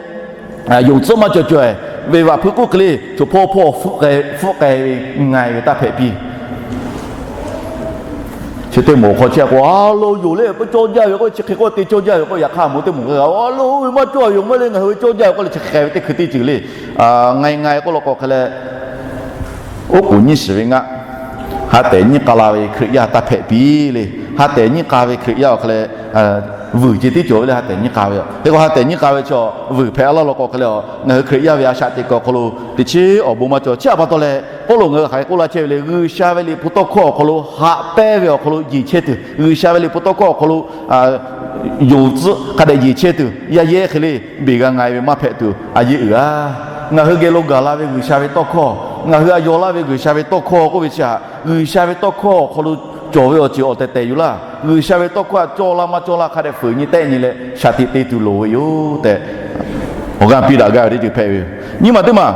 yonˍ tcuhˆ maˇ cawˬ caweh ve vaꞈ hpui k'oˆ hk'e le, chaw hpawˇ hpawˇ hpfuhˆ k'ai ve ngaˬ ve taˇ hpehꞈ piˇ. Chi teˇ moˍ hk'aw chehˇ k'o, a lo yoˬ le, cawˇ jaˇ ve k'oˆ, chi hk'e k'oˆ te cawˇ jaˇ ve k'oˆ, yaꞈ hk'aˇ moˍ teˇ moˍ k'o, a lo ve maˇ cawˇ yoˬ maˇ le, ngaˬ hui ve cawˇ jaˇ ve k'oˆ leh chi hk'e hk'e ve teˇ hkui teˇ ceuˬ le. Nga nga k'oˆ law k'o hk'e leh Oˉ k'oˍ nyiˇ shiˍ ve ngaˆ, ha tehˬ nyiˇ k'a la ve Hkriꞈ yaˇ taˇ hpehꞈ piˇ le. Ha tehˬ nyiˇ k'a ve Hkriꞈ yaˇ awˬ hk'a leh, vuiˬ ceh tiˉ cawˬ ve le. Ha tehˬ nyiˇ k'a ve, hk'e k'o ha tehˬ nyiˇ k'a ve chaw vuiˬ hpehꞈ a laˇ law k'o hk'e le, ngaˬ hui Hkriꞈ yaˇ ve a shaꞈ teꞈ kuiˬ awˬ hk'aw lo teˇ chiˉ awˬ bon maˇ cawˬ. Chi htaꞈ pa taw leh Pawˇluꞈ ngaˬ hui hk'aˬ hk'e k'oˆ laˇ chehˇ ve le, G'uiˬsha ve liꞈ hpu tawˇ hkawˇ awˬ hk'aw lo haꞈ pehnˇ ve awˬ hk'aw lo yeˬ chehˇ tuˬ, G'uiˬsha ve liꞈ hpu tawˇ hkawˇ awˬ hk'aw lo yonˍ tcuhˆ hk'a dehꞈ yeˬ chehˇ tuˬ, yaˇ yehˉ hk'e le beˬ g'a nga ve maˇ hpehꞈ tuˬ a yeˇ uiˍ a. Ngaˬ hui geh lo gaˬ la ve G'uiˬsha ve tawˇ hkawˇ, ngaˬ hui a yaw laˇ ve G'uiˬsha ve tawˇ hkawˇ k'oˆ ve chi htaꞈ G'uiˬsha ve tawˇ hkawˇ awˬ hk'aw lo cawˬ ve awˬ ceuˬ awˬ tehˬ tehˬ yuˬ laˇ. G'uiˬsha ve tawˇ hkawˇ htaꞈ cawˇ laˇ maˇ cawˇ laˇ hk'a dehꞈ fuiˍ nyi tehˆ nyi leh shaˍ tiꞈ te tuˬ loˍ ve yoˬ tehꞈ, awˬ g'aˇ piˇ daꞈ gaˇ ve teˇ ceuˬ hpehꞈ ve yoˬ. Nyi maˬ teˇ maˬ,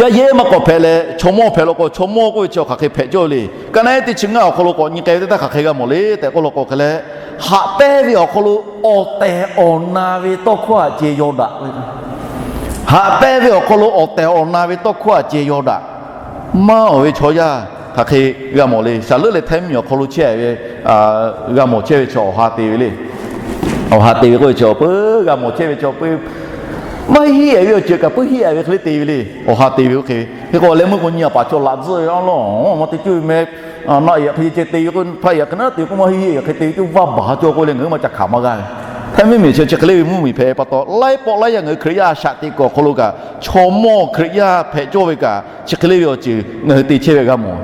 yaˇ yehˉ maˇ k'awꞈ hpehꞈ leh chaw mawˇ hpehꞈ law k'o, chaw mawˇ k'oˆ ve chi hk'aˬ hk'e hpehꞈ cawˇ ve le. Ka naˉ ehˉ teˇ chi ngaˇ awˬ hk'aw lo k'awꞈ nyi k'ai ve teˇ htaˇ hk'aˬ hk'e g'a mawˬ le tehꞈ k'oˆ law k'o hk'e leh, haꞈ pehnˇ ve awˬ hk'aw lo awˬ tehˬ awˬ na ve tawˇ hkawˇ htaꞈ ceh yaw daꞈ ve. Haꞈ pehnˇ ve awˬ hk'aw lo awˬ tehˬ awˬ na ve tawˇ hkawˇ htaꞈ ceh yaw daꞈ maˇ awˬ ve chaw yaˇ hk'aˬ hk'e g'a mawˬ le. Shaˍ leuˉ leh htaiˇ miˬ awˬ hk'aw lo chehˇ ve, g'a mawˬ chehˇ ve chaw awˬ ha te ve le. Awˬ ha te ve k'oˆ ve chi awˬ peuˬ g'a mawˬ chehˇ ve chi awˬ peuˬ maˇ heˆ heˆ ve awˬ ceuˬ kaꞈ puiˉ heˆ ve hk'e le te ve le. Awˬ ha te ve oˇ hk'e, hk'e k'o leh meuˇ k'o nyi a paˍ chaw laꞈ tzuhˆ ve a lawˬ, maˇ te cuˇ ve meh, naˆ yaꞈ hk'e ceh te ve k'o hpaˆ yaꞈ hk'e naˉ te k'o maˇ heˆ heˆ yaꞈ hk'e te ve cuˇ vaˇ baˬ cawˇ k'oˆ leh ngaˬ hui maˇ ca hkanˍ maˇ g'a ve. Htaiˇ miˬ miˬ chi chi hk'e le ve mvuhˇmiˬ hpehꞈ pa taw, laiˉ pawˆ laiˉ yaˇ ngaˬ hui Hkriꞈ yaˇ a shaꞈ teꞈ kuiˬ awˬ hk'aw lo kaꞈ chaw mawˇ Hkriꞈ yaˇ hpehꞈ cawˇ ve kaꞈ chi hk'e le ve awˬ ceuˬ ngaˬ hui te chehˇ ve g'a mawˬ.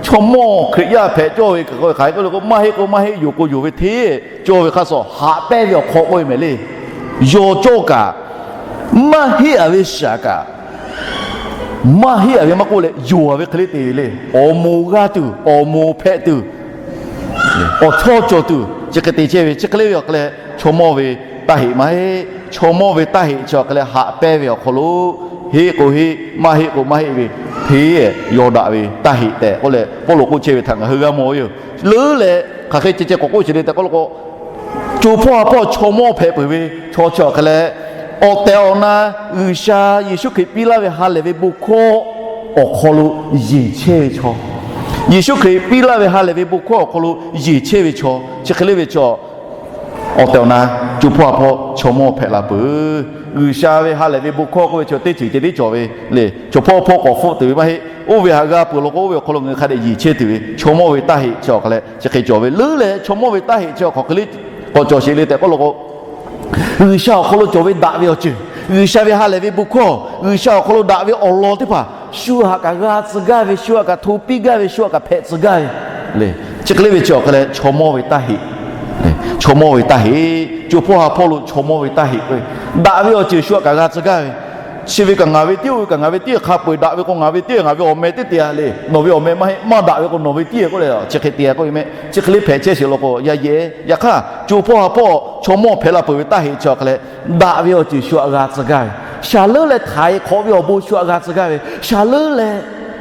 Chaw mawˇ Hkriꞈ yaˇ hpehꞈ cawˇ ve kaꞈ k'o hk'aˬ hk'e k'oˆ le k'o maˇ heˆ k'o maˇ heˆ, yonˍ k'o yonˍ ve hteˇ cawˇ ve hk'a shuˍ haꞈ pehnˇ ve awˬ hk'aw k'oˆ ve mehˍ le. Yaw cawˇ kaꞈ, maˇ heˆ a ve shaˍ kaꞈ, maˇ heˆ a ve maˇ k'oˆ leh yonˍ a ve hk'e le te ve le. Awˬ moˍ g'a tuˬ, awˬ moˍ hpehꞈ tuˬ, awˬ chawˇ cawˬ tuˬ chi hk'e te chehˇ ve. Chi hk'e le ve awˬ hk'a leh chaw mawˇ ve taˇ heꞈ maˇ heˆ. Chaw mawˇ ve taˇ heˆ chi awˬ hk'a leh haꞈ pehnˇ ve awˬ hk'aw lo heˆ k'o heˆ, maˇ heˆ k'o maˇ heˆ ve hteˇ yaw daꞈ ve taˇ heˆ tehꞈ k'oˆ leh Pawˇluꞈ k'oˆ chehˇ ve htaꞈ ngaˬ hui g'a mawˬ ve yoˬ. Leuˉ leh hk'aˬ hk'e ceh ceh k'awꞈ k'oˆ sheˍ le tehꞈ k'oˆ law k'o, co hpawˇ ha hpawˇ chaw mawˇ hpehꞈ peuˬ ve chaw chi awˬ hk'a leh, awˬ tehˬ awˬ na G'uiˬsha Yeˍsuˆ Hkriꞈ piˇ laˇ ve ha lehˬ ve bon hkawˇ awˬ hk'aw lo yeˬ chehˇ ve chaw, Yeˍsuˆ Hkriꞈ piˇ laˇ ve ha lehˬ ve bon hkawˇ awˬ hk'aw lo yeˬ chehˇ ve chaw chi hk'e le ve chaw, awˬ tehˬ awˬ na co hpawˇ ha hpawˇ chaw mawˇ hpehꞈ la peuˬ. G'uiˬsha ve ha lehˬ ve bon hkawˇ k'oˆ ve chaw teˇ ceuˬ ceh tiˉ cawˬ ve le. Chaw hpawˇ hpawˇ k'awꞈ hpfuhˆ tuˬ ve maˇ heˆ. Oˇ ve htaꞈ g'a peuˬ law k'o, oˇ ve awˬ hk'aw lo ngaˬ hui hk'a dehꞈ yeˬ chehˇ tuˬ ve chaw mawˇ ve taˇ heˆ chi awˬ hk'a leh chi hk'e cawˬ ve. Leuˉ leh chaw mawˇ ve taˇ heˆ chi awˬ hk'aˬ hk'e le k'awꞈ cawˬ sheˍ le tehꞈ k'oˆ law k'o, G'uiˬsha awˬ hk'aw lo cawˬ ve daꞈ ve awˬ ceuˬ, G'uiˬsha ve ha lehˬ ve bon hkawˇ, G'uiˬsha awˬ hk'aw lo daꞈ ve awˬ lawn teˇ hpaˍ shu htaꞈ kaꞈ g'a tcuh gaˇ ve, shu htaꞈ kaꞈ hto piˇ gaˇ ve, shu htaꞈ kaꞈ hpehꞈ tcuh gaˇ ve le. Chi hk'e le ve chi awˬ hk'a leh chaw mawˇ ve taˇ heˆ, chaw mawˇ ve taˇ heˆ, co hpawˇ ha hpawˇ lo chaw mawˇ ve taˇ heˆ k'o, daꞈ ve awˬ ceuˬ shu htaꞈ kaꞈ g'a tcuh gaˇ ve, chi ve kaꞈ ngaˬ ve tiˉ, oˇ ve kaꞈ ngaˬ ve tiˉ, hk'a peu-eˬ daꞈ ve k'o ngaˬ ve tiˉ, ngaˬ ve awˬ meh teˇ te a le. Nawˬ ve awˬ meh maˇ heˆ, maˇ daꞈ ve k'o nawˬ ve tiˉ k'oˆ leh chi hk'e te a k'oˆ ve meh. Chi hk'e le hpehꞈ chehˇ sheˍ law k'o, yaˇ yehˬ yaꞈ hk'aˇ co hpawˇ ha hpawˇ chaw mawˇ hpehꞈ la peuˬ ve taˇ heˆ chi awˬ hk'a leh, daꞈ ve awˬ ceuˬ shu htaꞈ g'a tcuh gaˇ ve, shaˍ leuˉ leh htaiˍ hk'awꞈ ve awˬ bon shu htaꞈ g'a tcuh gaˇ ve, shaˍ leuˉ leh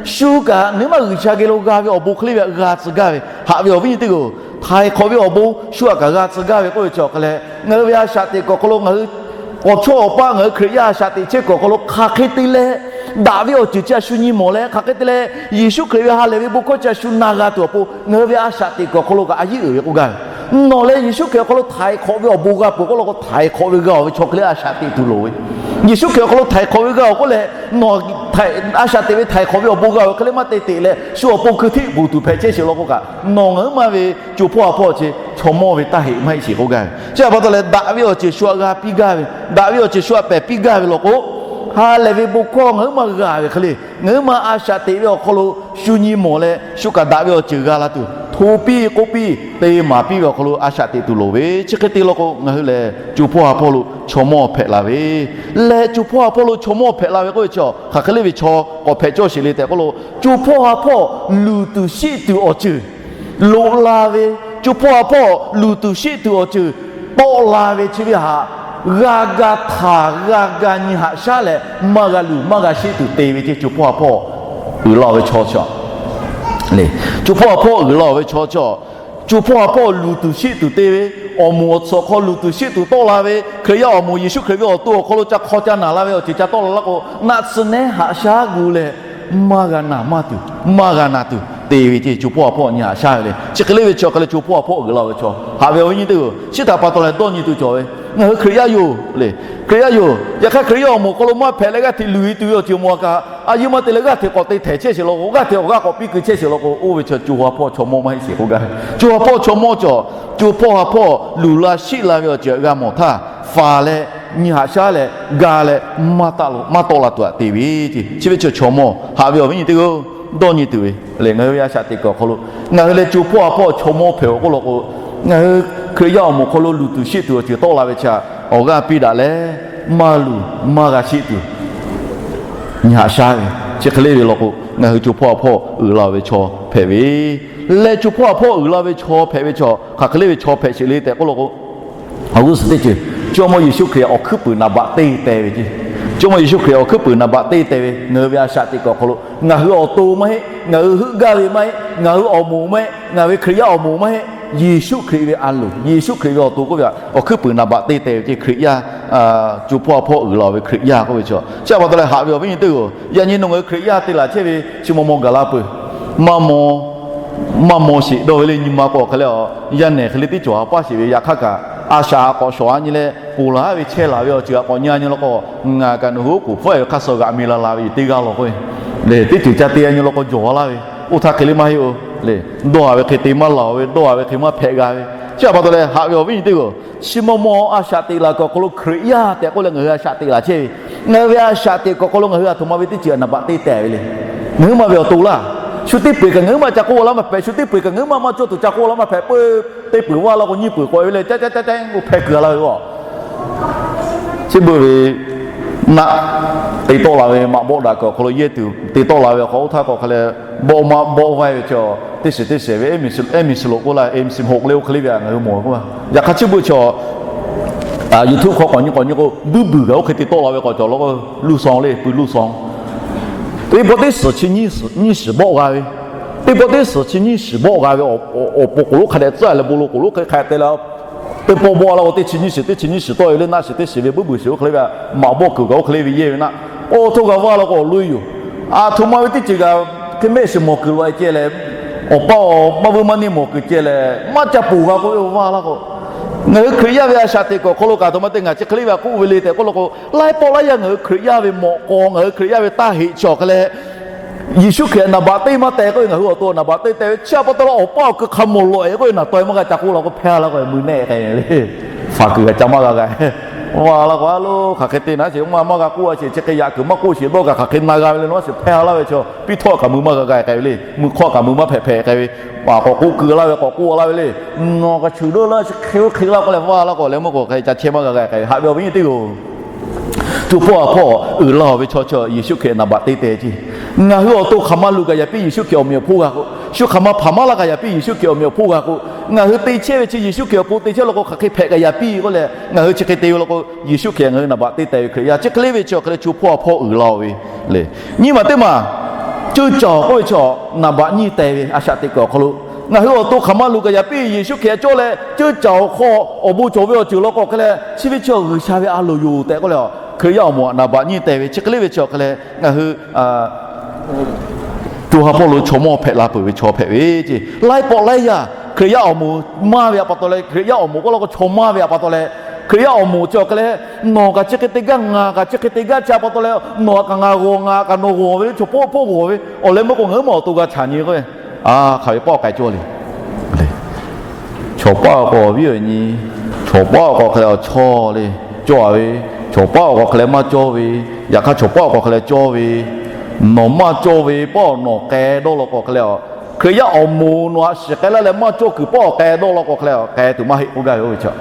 shu kaꞈ nawˬ hui maˇ G'uiˬsha geh lo g'a ve awˬ bon hk'e le ve htaꞈ g'a tcuh gaˇ ve, haꞈ ve awˬ viˉ nyi teˇ g'aˇ-oˬ, htaiˍ hk'awꞈ ve awˬ bon shu htaꞈ kaꞈ g'a tcuh gaˇ ve k'oˆ ve chi awˬ hk'a leh, ngaˬ hui ve a shaꞈ teꞈ kuiˬ awˬ hk'aw lo ngaˬ hui k'awꞈ chawˇ awˬ paˆ ngaˬ hui Hkriꞈ yaˇ a shaꞈ teꞈ chehˇ kuiˬ awˬ hk'aw lo hk'aˬ hk'e te leh daꞈ ve awˬ ceuˬ chi a shu nyi mawˬ leh, hk'aˬ hk'e te leh Yeˍsuˆ Hkriꞈ ve ha lehˬ ve bon hkawˇ chi a shu na g'a tuˬ awˬ pon ngaˬ hui ve a shaꞈ teꞈ kuiˬ awˬ hk'aw lo kaꞈ a yeˉ uiˍ ve k'oˆ gaˇ ve. Nawˬ leh Yeˍsuˆ Hkriꞈ awˬ hk'aw lo htaiˍ hk'awꞈ ve awˬ bon g'a peuˬ k'oˆ law k'o, htaiˍ hk'awꞈ ve g'a-oˬ ve chaw hk'e le a shaꞈ teꞈ tuˬ loˍ ve. Yeˍsuˆ Hkriꞈ awˬ hk'aw lo htaiˍ hk'awꞈ ve g'a-oˬ k'oˆ leh, nawˬ a shaꞈ teꞈ ve htaiˍ hk'awꞈ ve awˬ bon g'a-oˬ hk'e le maˇ te teꞈ leh shu awˬ pon hkui htiˆ bvuhˬ tuˬ hpehꞈ chehˇ sheˍ law k'o kaꞈ, nawˬ ngaˬ huiˉ ma ve co hpawˇ ha hpawˇ chi chaw mawˇ ve taˇ heˆ maˇ heˆ sheˍ k'oˆ gaˇ ve. Chi htaꞈ pa taw leh daꞈ ve awˬ ceuˬ shu htaꞈ g'a piˇ gaˇ ve, daꞈ ve awˬ ceuˬ shu htaꞈ pehˬ piˇ gaˇ ve law k'o, ha lehˬ ve bon hkawˇ ngaˬ huiˉ ma g'a ve hk'e le, ngaˬ huiˉ ma a shaꞈ teꞈ ve awˬ hk'aw lo shu nyi mawˬ leh shu kaꞈ daꞈ ve awˬ ceuˬ g'a la tuˬ, hto piˇ k'oˆ piˇ te maˍ piˇ ve awˬ hk'aw lo a shaꞈ teꞈ tuˬ loˍ ve. Chi hk'e te law k'o, ngaˬ hui lehˬ co hpawˇ ha hpawˇ lo chaw mawˇ hpehꞈ la ve. Lehˬ co hpawˇ ha hpawˇ lo chaw mawˇ hpehꞈ la ve k'oˆ ve chi hk'aˬ hk'e le ve chaw k'awꞈ hpehꞈ cawˇ sheˍ le tehꞈ k'oˆ lo, co hpawˇ ha hpawˇ luˬ tuˬ sheˆ tuˬ awˬ ceuˬ loꞈ la ve, co hpawˇ ha hpawˇ luˬ tuˬ sheˆ tuˬ awˬ ceuˬ tawˆ la ve chi ve htaꞈ g'a ga htaˍ g'a ga nyi haꞈ shaˉ leh maˇ g'a luˬ maˇ g'a sheˆ tuˬ te ve ceh co hpawˇ ha hpawˇ uiˍ la-oˬ ve chaw chi le. Co hpawˇ ha hpawˇ uiˍ la-oˬ ve chaw chi, co hpawˇ ha hpawˇ luˬ tuˬ sheˆ tuˬ te ve, awˬ moˍ awˬ tsuhꞈ hk'aw luˬ tuˬ sheˆ tuˬ tawˆ la ve, Hkriꞈ yaˇ awˬ moˍ Yeˍsuˆ Hkriꞈ ve awˬ to awˬ hk'aw lo ca hk'aw ca naˬ la ve awˬ ceuˬ ca tawˆ la laˇ k'o, naˆ tsuhˇ nehˉ haꞈ shaˉ gu leh maˇ g'a naˬ maˇ tuˬ, maˇ g'a naˬ tuˬ te ve ceh co hpawˇ ha hpawˇ nyi haꞈ shaˉ ve le. Chi hk'e le ve chi awˬ hk'a leh co hpawˇ ha hpawˇ uiˍ la-oˬ ve chaw haꞈ ve awˬ viˉ nyi teˇ g'aˇ-oˬ, chi htaꞈ pa taw leh dawˇ nyi tuˬ cawˬ ve Ngaˬ hui Hkriꞈ yaˇ yoˬ le. Hkriꞈ yaˇ yoˬ. Yaꞈ hk'aˇ Hkriꞈ yaˇ awˬ moˍ hk'aw lo maˇ hpehꞈ leh g'aˇ hteꞈ luˬ e tuˬ ve awˬ ceuˬ mawˬ kaꞈ, a yeˇ maˇ te leh g'aˇ hteꞈ k'awꞈ te htehˍ chehˇ sheˍ law k'o, g'aˇ hteꞈ awˬ g'aˇ k'awꞈ piˇ keu chehˇ sheˍ law k'o, oˇ ve chaw co ha hpawˇ chaw mawˇ maˇ heˆ sheˍ k'oˆ gaˇ ve. Co ha hpawˇ chaw mawˇ cawˬ, co hpawˇ ha hpawˇ luˬ la shiˆ la ve awˬ ceuˬ g'a mawˬ htaˇ, faˍ leh nyi haꞈ shaˉ leh ga leh maˇ tawˆ la tuˬ aꞈ te ve ce. Chi ve chaw chaw mawˇ haꞈ ve awˬ viˉ nyi teˇ g'aˇ dawˇ nyi tuˬ ve le. Ngaˬ hui ve a shaꞈ teꞈ kuiˬ awˬ hk'aw lo ngaˬ hui leh co hpawˇ ha hpawˇ chaw mawˇ hpehꞈ-oˬ k'oˆ law k'o, ngaˬ hui Hkriꞈ yaˇ awˬ moˍ hk'aw lo luˬ tuˬ shiˆ tuˬ awˬ ceuˬ tawˆ la ve chi htaꞈ awˬ g'aˇ piˇ daꞈ leh, maˇ luˬ maˇ g'a shiˆ tuˬ nyi haꞈ shaˉ ve, chi hk'e le ve law k'o, ngaˬ hui co hpawˇ ha hpawˇ uiˍ la-oˬ ve chaw hpehꞈ ve leh, co hpawˇ ha hpawˇ uiˍ la ve chaw hpehꞈ ve chaw hk'aˬ hk'e le ve chaw hpehꞈ sheˍ le tehꞈ k'oˆ law k'o, awˬ g'uˇ suhˍ teˇ ceuˬ Jawˇmawˇ Yeˍsuˆ Hkriꞈ awˬ hkuiˉ puiˍ naˍ baꞈ teˇ te ve ce. Jawˇmawˇ Yeˍsuˆ Hkriꞈ awˬ hkuiˉ puiˍ naˍ baꞈ teˇ te ve ngaˬ hui ve a shaꞈ teꞈ kuiˬ awˬ hk'aw lo, ngaˬ hui awˬ to maˇ heˆ, ngaˬ hui heuˆ gaˇ ve maˇ heˆ, ngaˬ hui awˬ moˍ maˇ heˆ, ngaˬ ve Hkriꞈ yaˇ awˬ moˍ maˇ heˆ, Yeˍsuˆ Hkriꞈ ve a loˍ, Yeˍsuˆ Hkriꞈ ve awˬ to k'oˆ ve htaꞈ awˬ hkuiˉ puiˍ naˍ baꞈ teˇ te ve ce. Hkriꞈ yaˇ, co hpawˇ ha hpawˇ uiˍ la-oˬ ve Hkriꞈ yaˇ k'oˆ ve chaw. Chi htaꞈ pa taw leh haꞈ ve awˬ viˉ nyi teˇ g'aˇ, yaꞈ nyi nawˬ ngaˬ hui Hkriꞈ yaˇ te laˬ chehˇ ve chi maw maw gaˬ la peuˬ. Maˇ maw, maˇ maw sheˍ dawˇ ve le. Nyi ma k'o hk'e leh, yaˇ nehˬ hk'e le teˇ cawˬ ha paˇ sheˍ ve. Yaꞈ hk'aˇ kaꞈ, a shaꞈ k'awꞈ shawˍ-a nyi leh, ponˬ laˬ-a ve chehˇ laˬ ve awˬ ceuˬ htaꞈ k'awꞈ nyi-a nyi law k'o, ngaˬ kaꞈ nawˬ hui oˉ k'oˍ pfuhˆ-e ve hk'aˇ suh g'aꞈ mi la la ve yoˬ teˇ g'aˇ law k'o, le teˇ ceuˬ ca te-a nyi law k'o jawˬ-a laˇ ve, oˇ htaˇ hk'e le maˇ heˆ-oˬ le. Dawˇ-a ve hk'e te maˇ laˬ-oˬ ve, dawˇ-a ve hk'e maˇ hpehꞈ g'a ve. Chi htaꞈ pa taw leh haꞈ ve awˬ viˉ nyi teˇ g'aˇ, chi maw maw a shaꞈ teꞈ laˬ kuiˬ awˬ hk'aw lo Hkriꞈ yaˇ tehꞈ k'oˆ leh ngaˬ hui a shaꞈ teꞈ laˬ chehˇ ve. Ngaˬ hui ve a shaꞈ teꞈ kuiˬ awˬ hk'aw lo ngaˬ hui a htoꞈ ma ve teˇ ceuˬ naˍ baꞈ teˇ te ve le. Ngaˬ huiˉ ma ve awˬ to laˇ. Shu teˇ peu-eˬ kaꞈ ngaˬ huiˉ ma ca k'oˆ laˇ maˇ hpehꞈ, shu teˇ peu-eˬ kaꞈ ngaˬ huiˉ ma maˇ cawˇ tuˬ ca k'oˆ laˇ maˇ hpehꞈ, peu teˇ peu-eˬ vaˇ law k'o nyiˇ peu-eˬ k'awꞈ ve le, caˇ caˇ caˇ caˇ k'oˆ hpehˇ kuiˬ la ve a. Chi beuꞈ ve naˆ te tawˆ la ve maꞈ bawˆ daꞈ kuiˬ awˬ hk'aw lo yehˇ tuˬ te tawˆ la ve awˬ hk'aw, oˇ htaˇ k'awꞈ hk'e leh bawˆ maˇ bawˆ vaˇ ve chaw, teˇ shiˍ teˇ shiˍ ve, eˇ miˬ shiˍ loꞈ k'oˆ laˇ, eˇ miˬ shiˍ hoꞈ le oˇ hk'e le ve a ngaˬ hui mawˬ ve k'o, yaꞈ hk'aˇ chi beuꞈ chaw YouTube hk'aw k'awꞈ nyi k'awꞈ nyi k'o, buiˇ buiˬ kaꞈ oˇ hk'e te tawˆ la ve k'awꞈ cawˬ law k'o, luˇ saw le, pui luˇ saw. Teˇ pawˆ teˇ suhˍ chi nyiˇ suhˍ bawˆ g'a ve, teˇ pawˆ teˇ suhˍ chi nyiˇ suhˍ bawˆ g'a ve, awˬ pon k'oˍ lonˉ hk'a dehꞈ tcuhˉ leh bon lo k'oˍ lonˉ hk'e hk'a te la, teˇ pawˆ bawˆ la k'o teˇ chi nyiˇ suhˍ, teˇ chi nyiˇ suhˍ tawˆ ve le, naˆ shiˍ teˇ shiˍ ve, buiˇ buiˬ shiˍ oˇ hk'e le ve, maꞈ bawˆ kuiˬ kaꞈ oˇ hk'e le ve yehˇ ve naˆ, oˇ htoˇ g'a vaˇ law k'o awˬ loˇ yoˬ. Aˬ htoꞈ ma ve teˇ ceuˬ kaꞈ hk'e mehˆ shiˍ mawˬ kuiˬ lo ceh leh, awˬ pa awˬ maˇ vuiˇ maˇ neˇ mawˬ kuiˬ ceh leh maˇ ca ponˬ g'a k'oˆ ve vaˇ laˇ k'o, ngaˬ hui Hkriꞈ yaˇ ve a shaꞈ teꞈ kuiˬ awˬ hk'aw lo kaꞈ aˬ htoꞈ ma te ngaˬ chi hk'e le ve a k'oˆ ve le tehꞈ k'oˆ law k'o, laiˉ pawˆ laiˉ yaˇ ngaˬ hui Hkriꞈ yaˇ ve mawꞈ k'aw, ngaˬ hui Hkriꞈ yaˇ ve taˇ heꞈ chi awˬ hk'e leh, Yeˍsuˆ Hkriꞈ naˍ baꞈ teˇ maˇ teh k'oˆ ve, ngaˬ hui awˬ to naˍ baꞈ teˇ teh ve chi htaꞈ pa taw leh awˬ pa awˬ keu hk'a mawˬ lawꞈ-e k'oˆ ve naˬ taw-e maˇ g'a ca k'oˆ la k'o hpehˇ la k'o, mui nehˆ k'ai le. Faˍ kuiˬ g'a ca maˇ g'a g'a. Maˇ la k'o a lo hk'aˬ hk'e te naˉ sheˍ, maˇ maˇ g'a k'oˆ a sheˍ, chi hk'e yaꞈ kuiˬ maˇ k'oˆ sheˍ dawˇ kaꞈ hk'aˬ hk'e na g'a ve le. Nawˬ a sheˍ hpehˇ laˇ ve chaw, piˇ htawˆ kaꞈ mui maˇ g'a g'a k'ai ve le. Mui hk'awˆ kaꞈ mui maˇ hpehꞈ hpehꞈ k'ai ve. K'awꞈ k'oˆ keu laˇ ve, k'awꞈ k'oˆ laˇ ve le. Nawˬ kaꞈ cheuˬ dawˇ laˇ, chi hk'e oˇ hk'e laˇ k'oˆ leh vaˇ la k'o leh meuˇ k'o hk'e ca chehˇ maˇ g'a g'a k'ai ve. Haꞈ ve awˬ viˉ nyi teˇ g'aˇ, co hpawˇ ha hpawˇ uiˍ la-oˬ ve chaw chi Yeˍsuˆ Hkriꞈ naˍ baꞈ teˇ teh ce. Ngaˬ hui awˬ to hk'aˬ ma luˬ kaꞈ yaꞈ piˇ Yeˍsuˆ Hkriꞈ awˬ meꞈ awˬ hponˇ g'a k'o, shu hk'aˬ ma hpaˍ maˇ laˇ kaꞈ yaꞈ piˇ Yeˍsuˆ Hkriꞈ awˬ meꞈ awˬ hponˇ g'a k'o, ngaˬ hui te chehˇ ve chi Yeˍsuˆ Hkriꞈ awˬ pon te chehˇ law k'o hk'aˬ hk'e hpehꞈ kaꞈ yaꞈ piˇ k'oˆ leh ngaˬ hui chi hk'e te ve law k'o, Yeˍsuˆ Hkriꞈ ngaˬ hui naˍ baꞈ teˇ teh ve Hkriꞈ yaˇ chi hk'e le ve chi awˬ hk'e leh co hpawˇ ha hpawˇ uiˍ la-oˬ ve le. Nyiˇ maˬ teˇ maˬ, ceuˇ caˬ-oˬ k'oˆ ve chi naˍ baꞈ nyiˇ teh ve a shaꞈ teꞈ kuiˬ awˬ hk'aw lo, ngaˬ hui awˬ to hk'aˬ ma luˬ kaꞈ yaꞈ piˇ Yeˍsuˆ Hkriꞈ cawˇ leh ceuˇ caˬ awˬ hk'aw awˬ bon cawˬ ve awˬ ceuˬ law k'o hk'e leh chi ve chi G'uiˬsha ve a loˍ yoˬ tehꞈ k'oˆ leh, Hkriꞈ yaˇ awˬ moˍ naˍ baꞈ nyiˇ teh ve chi hk'e le ve chi awˬ hk'e leh ngaˬ hui co ha hpawˇ lo chaw mawˇ hpehꞈ la peuˬ ve chaw hpehꞈ ve ce. Laiˉ pawˆ laiˉ yaˇ Hkriꞈ yaˇ awˬ moˍ maˇ ve htaꞈ pa taw leh, Hkriꞈ yaˇ awˬ moˍ k'oˆ law k'o chaw maˇ ve htaꞈ pa taw leh, Hkriꞈ yaˇ awˬ moˍ chi awˬ hk'e leh, nawˬ kaꞈ chi hk'e te gaˇ, ngaˬ kaꞈ chi hk'e te gaˇ chi htaꞈ pa taw leh, nawˬ kaꞈ ngaˬ g'awˬ, ngaˬ kaꞈ nawˬ g'awˬ ve le, chaw pawˆ pawˆ g'awˬ ve awˬ leh meuˇ k'o ngaˬ huiˉ ma awˬ to g'a chaꞈ nyi k'o, hk'aˬ ve pawˆ k'ai cawˇ le. Chaw paˉ awˬ k'o awˬ viˉ awˬ nyi, chaw paˉ awˬ k'o hk'e leh awˬ chawˇ le, cawˇ-a ve, chaw paˉ awˬ k'o hk'e leh maˇ cawˇ ve, yaꞈ hk'aˇ chaw paˉ awˬ k'o hk'e leh cawˇ ve, nawˬ maˇ cawˇ ve paˉ nawˬ k'ai dawˇ law k'o hk'e leh, Hkriꞈ yaˇ awˬ moˍ nawˬ htaꞈ shiˍ k'ai laˇ leh maˇ cawˇ kuiˬ paˉ awˬ k'ai dawˇ law k'o hk'e leh, k'ai tuˬ maˇ heˆ k'oˆ gaˇ ve oˇ ve chaw.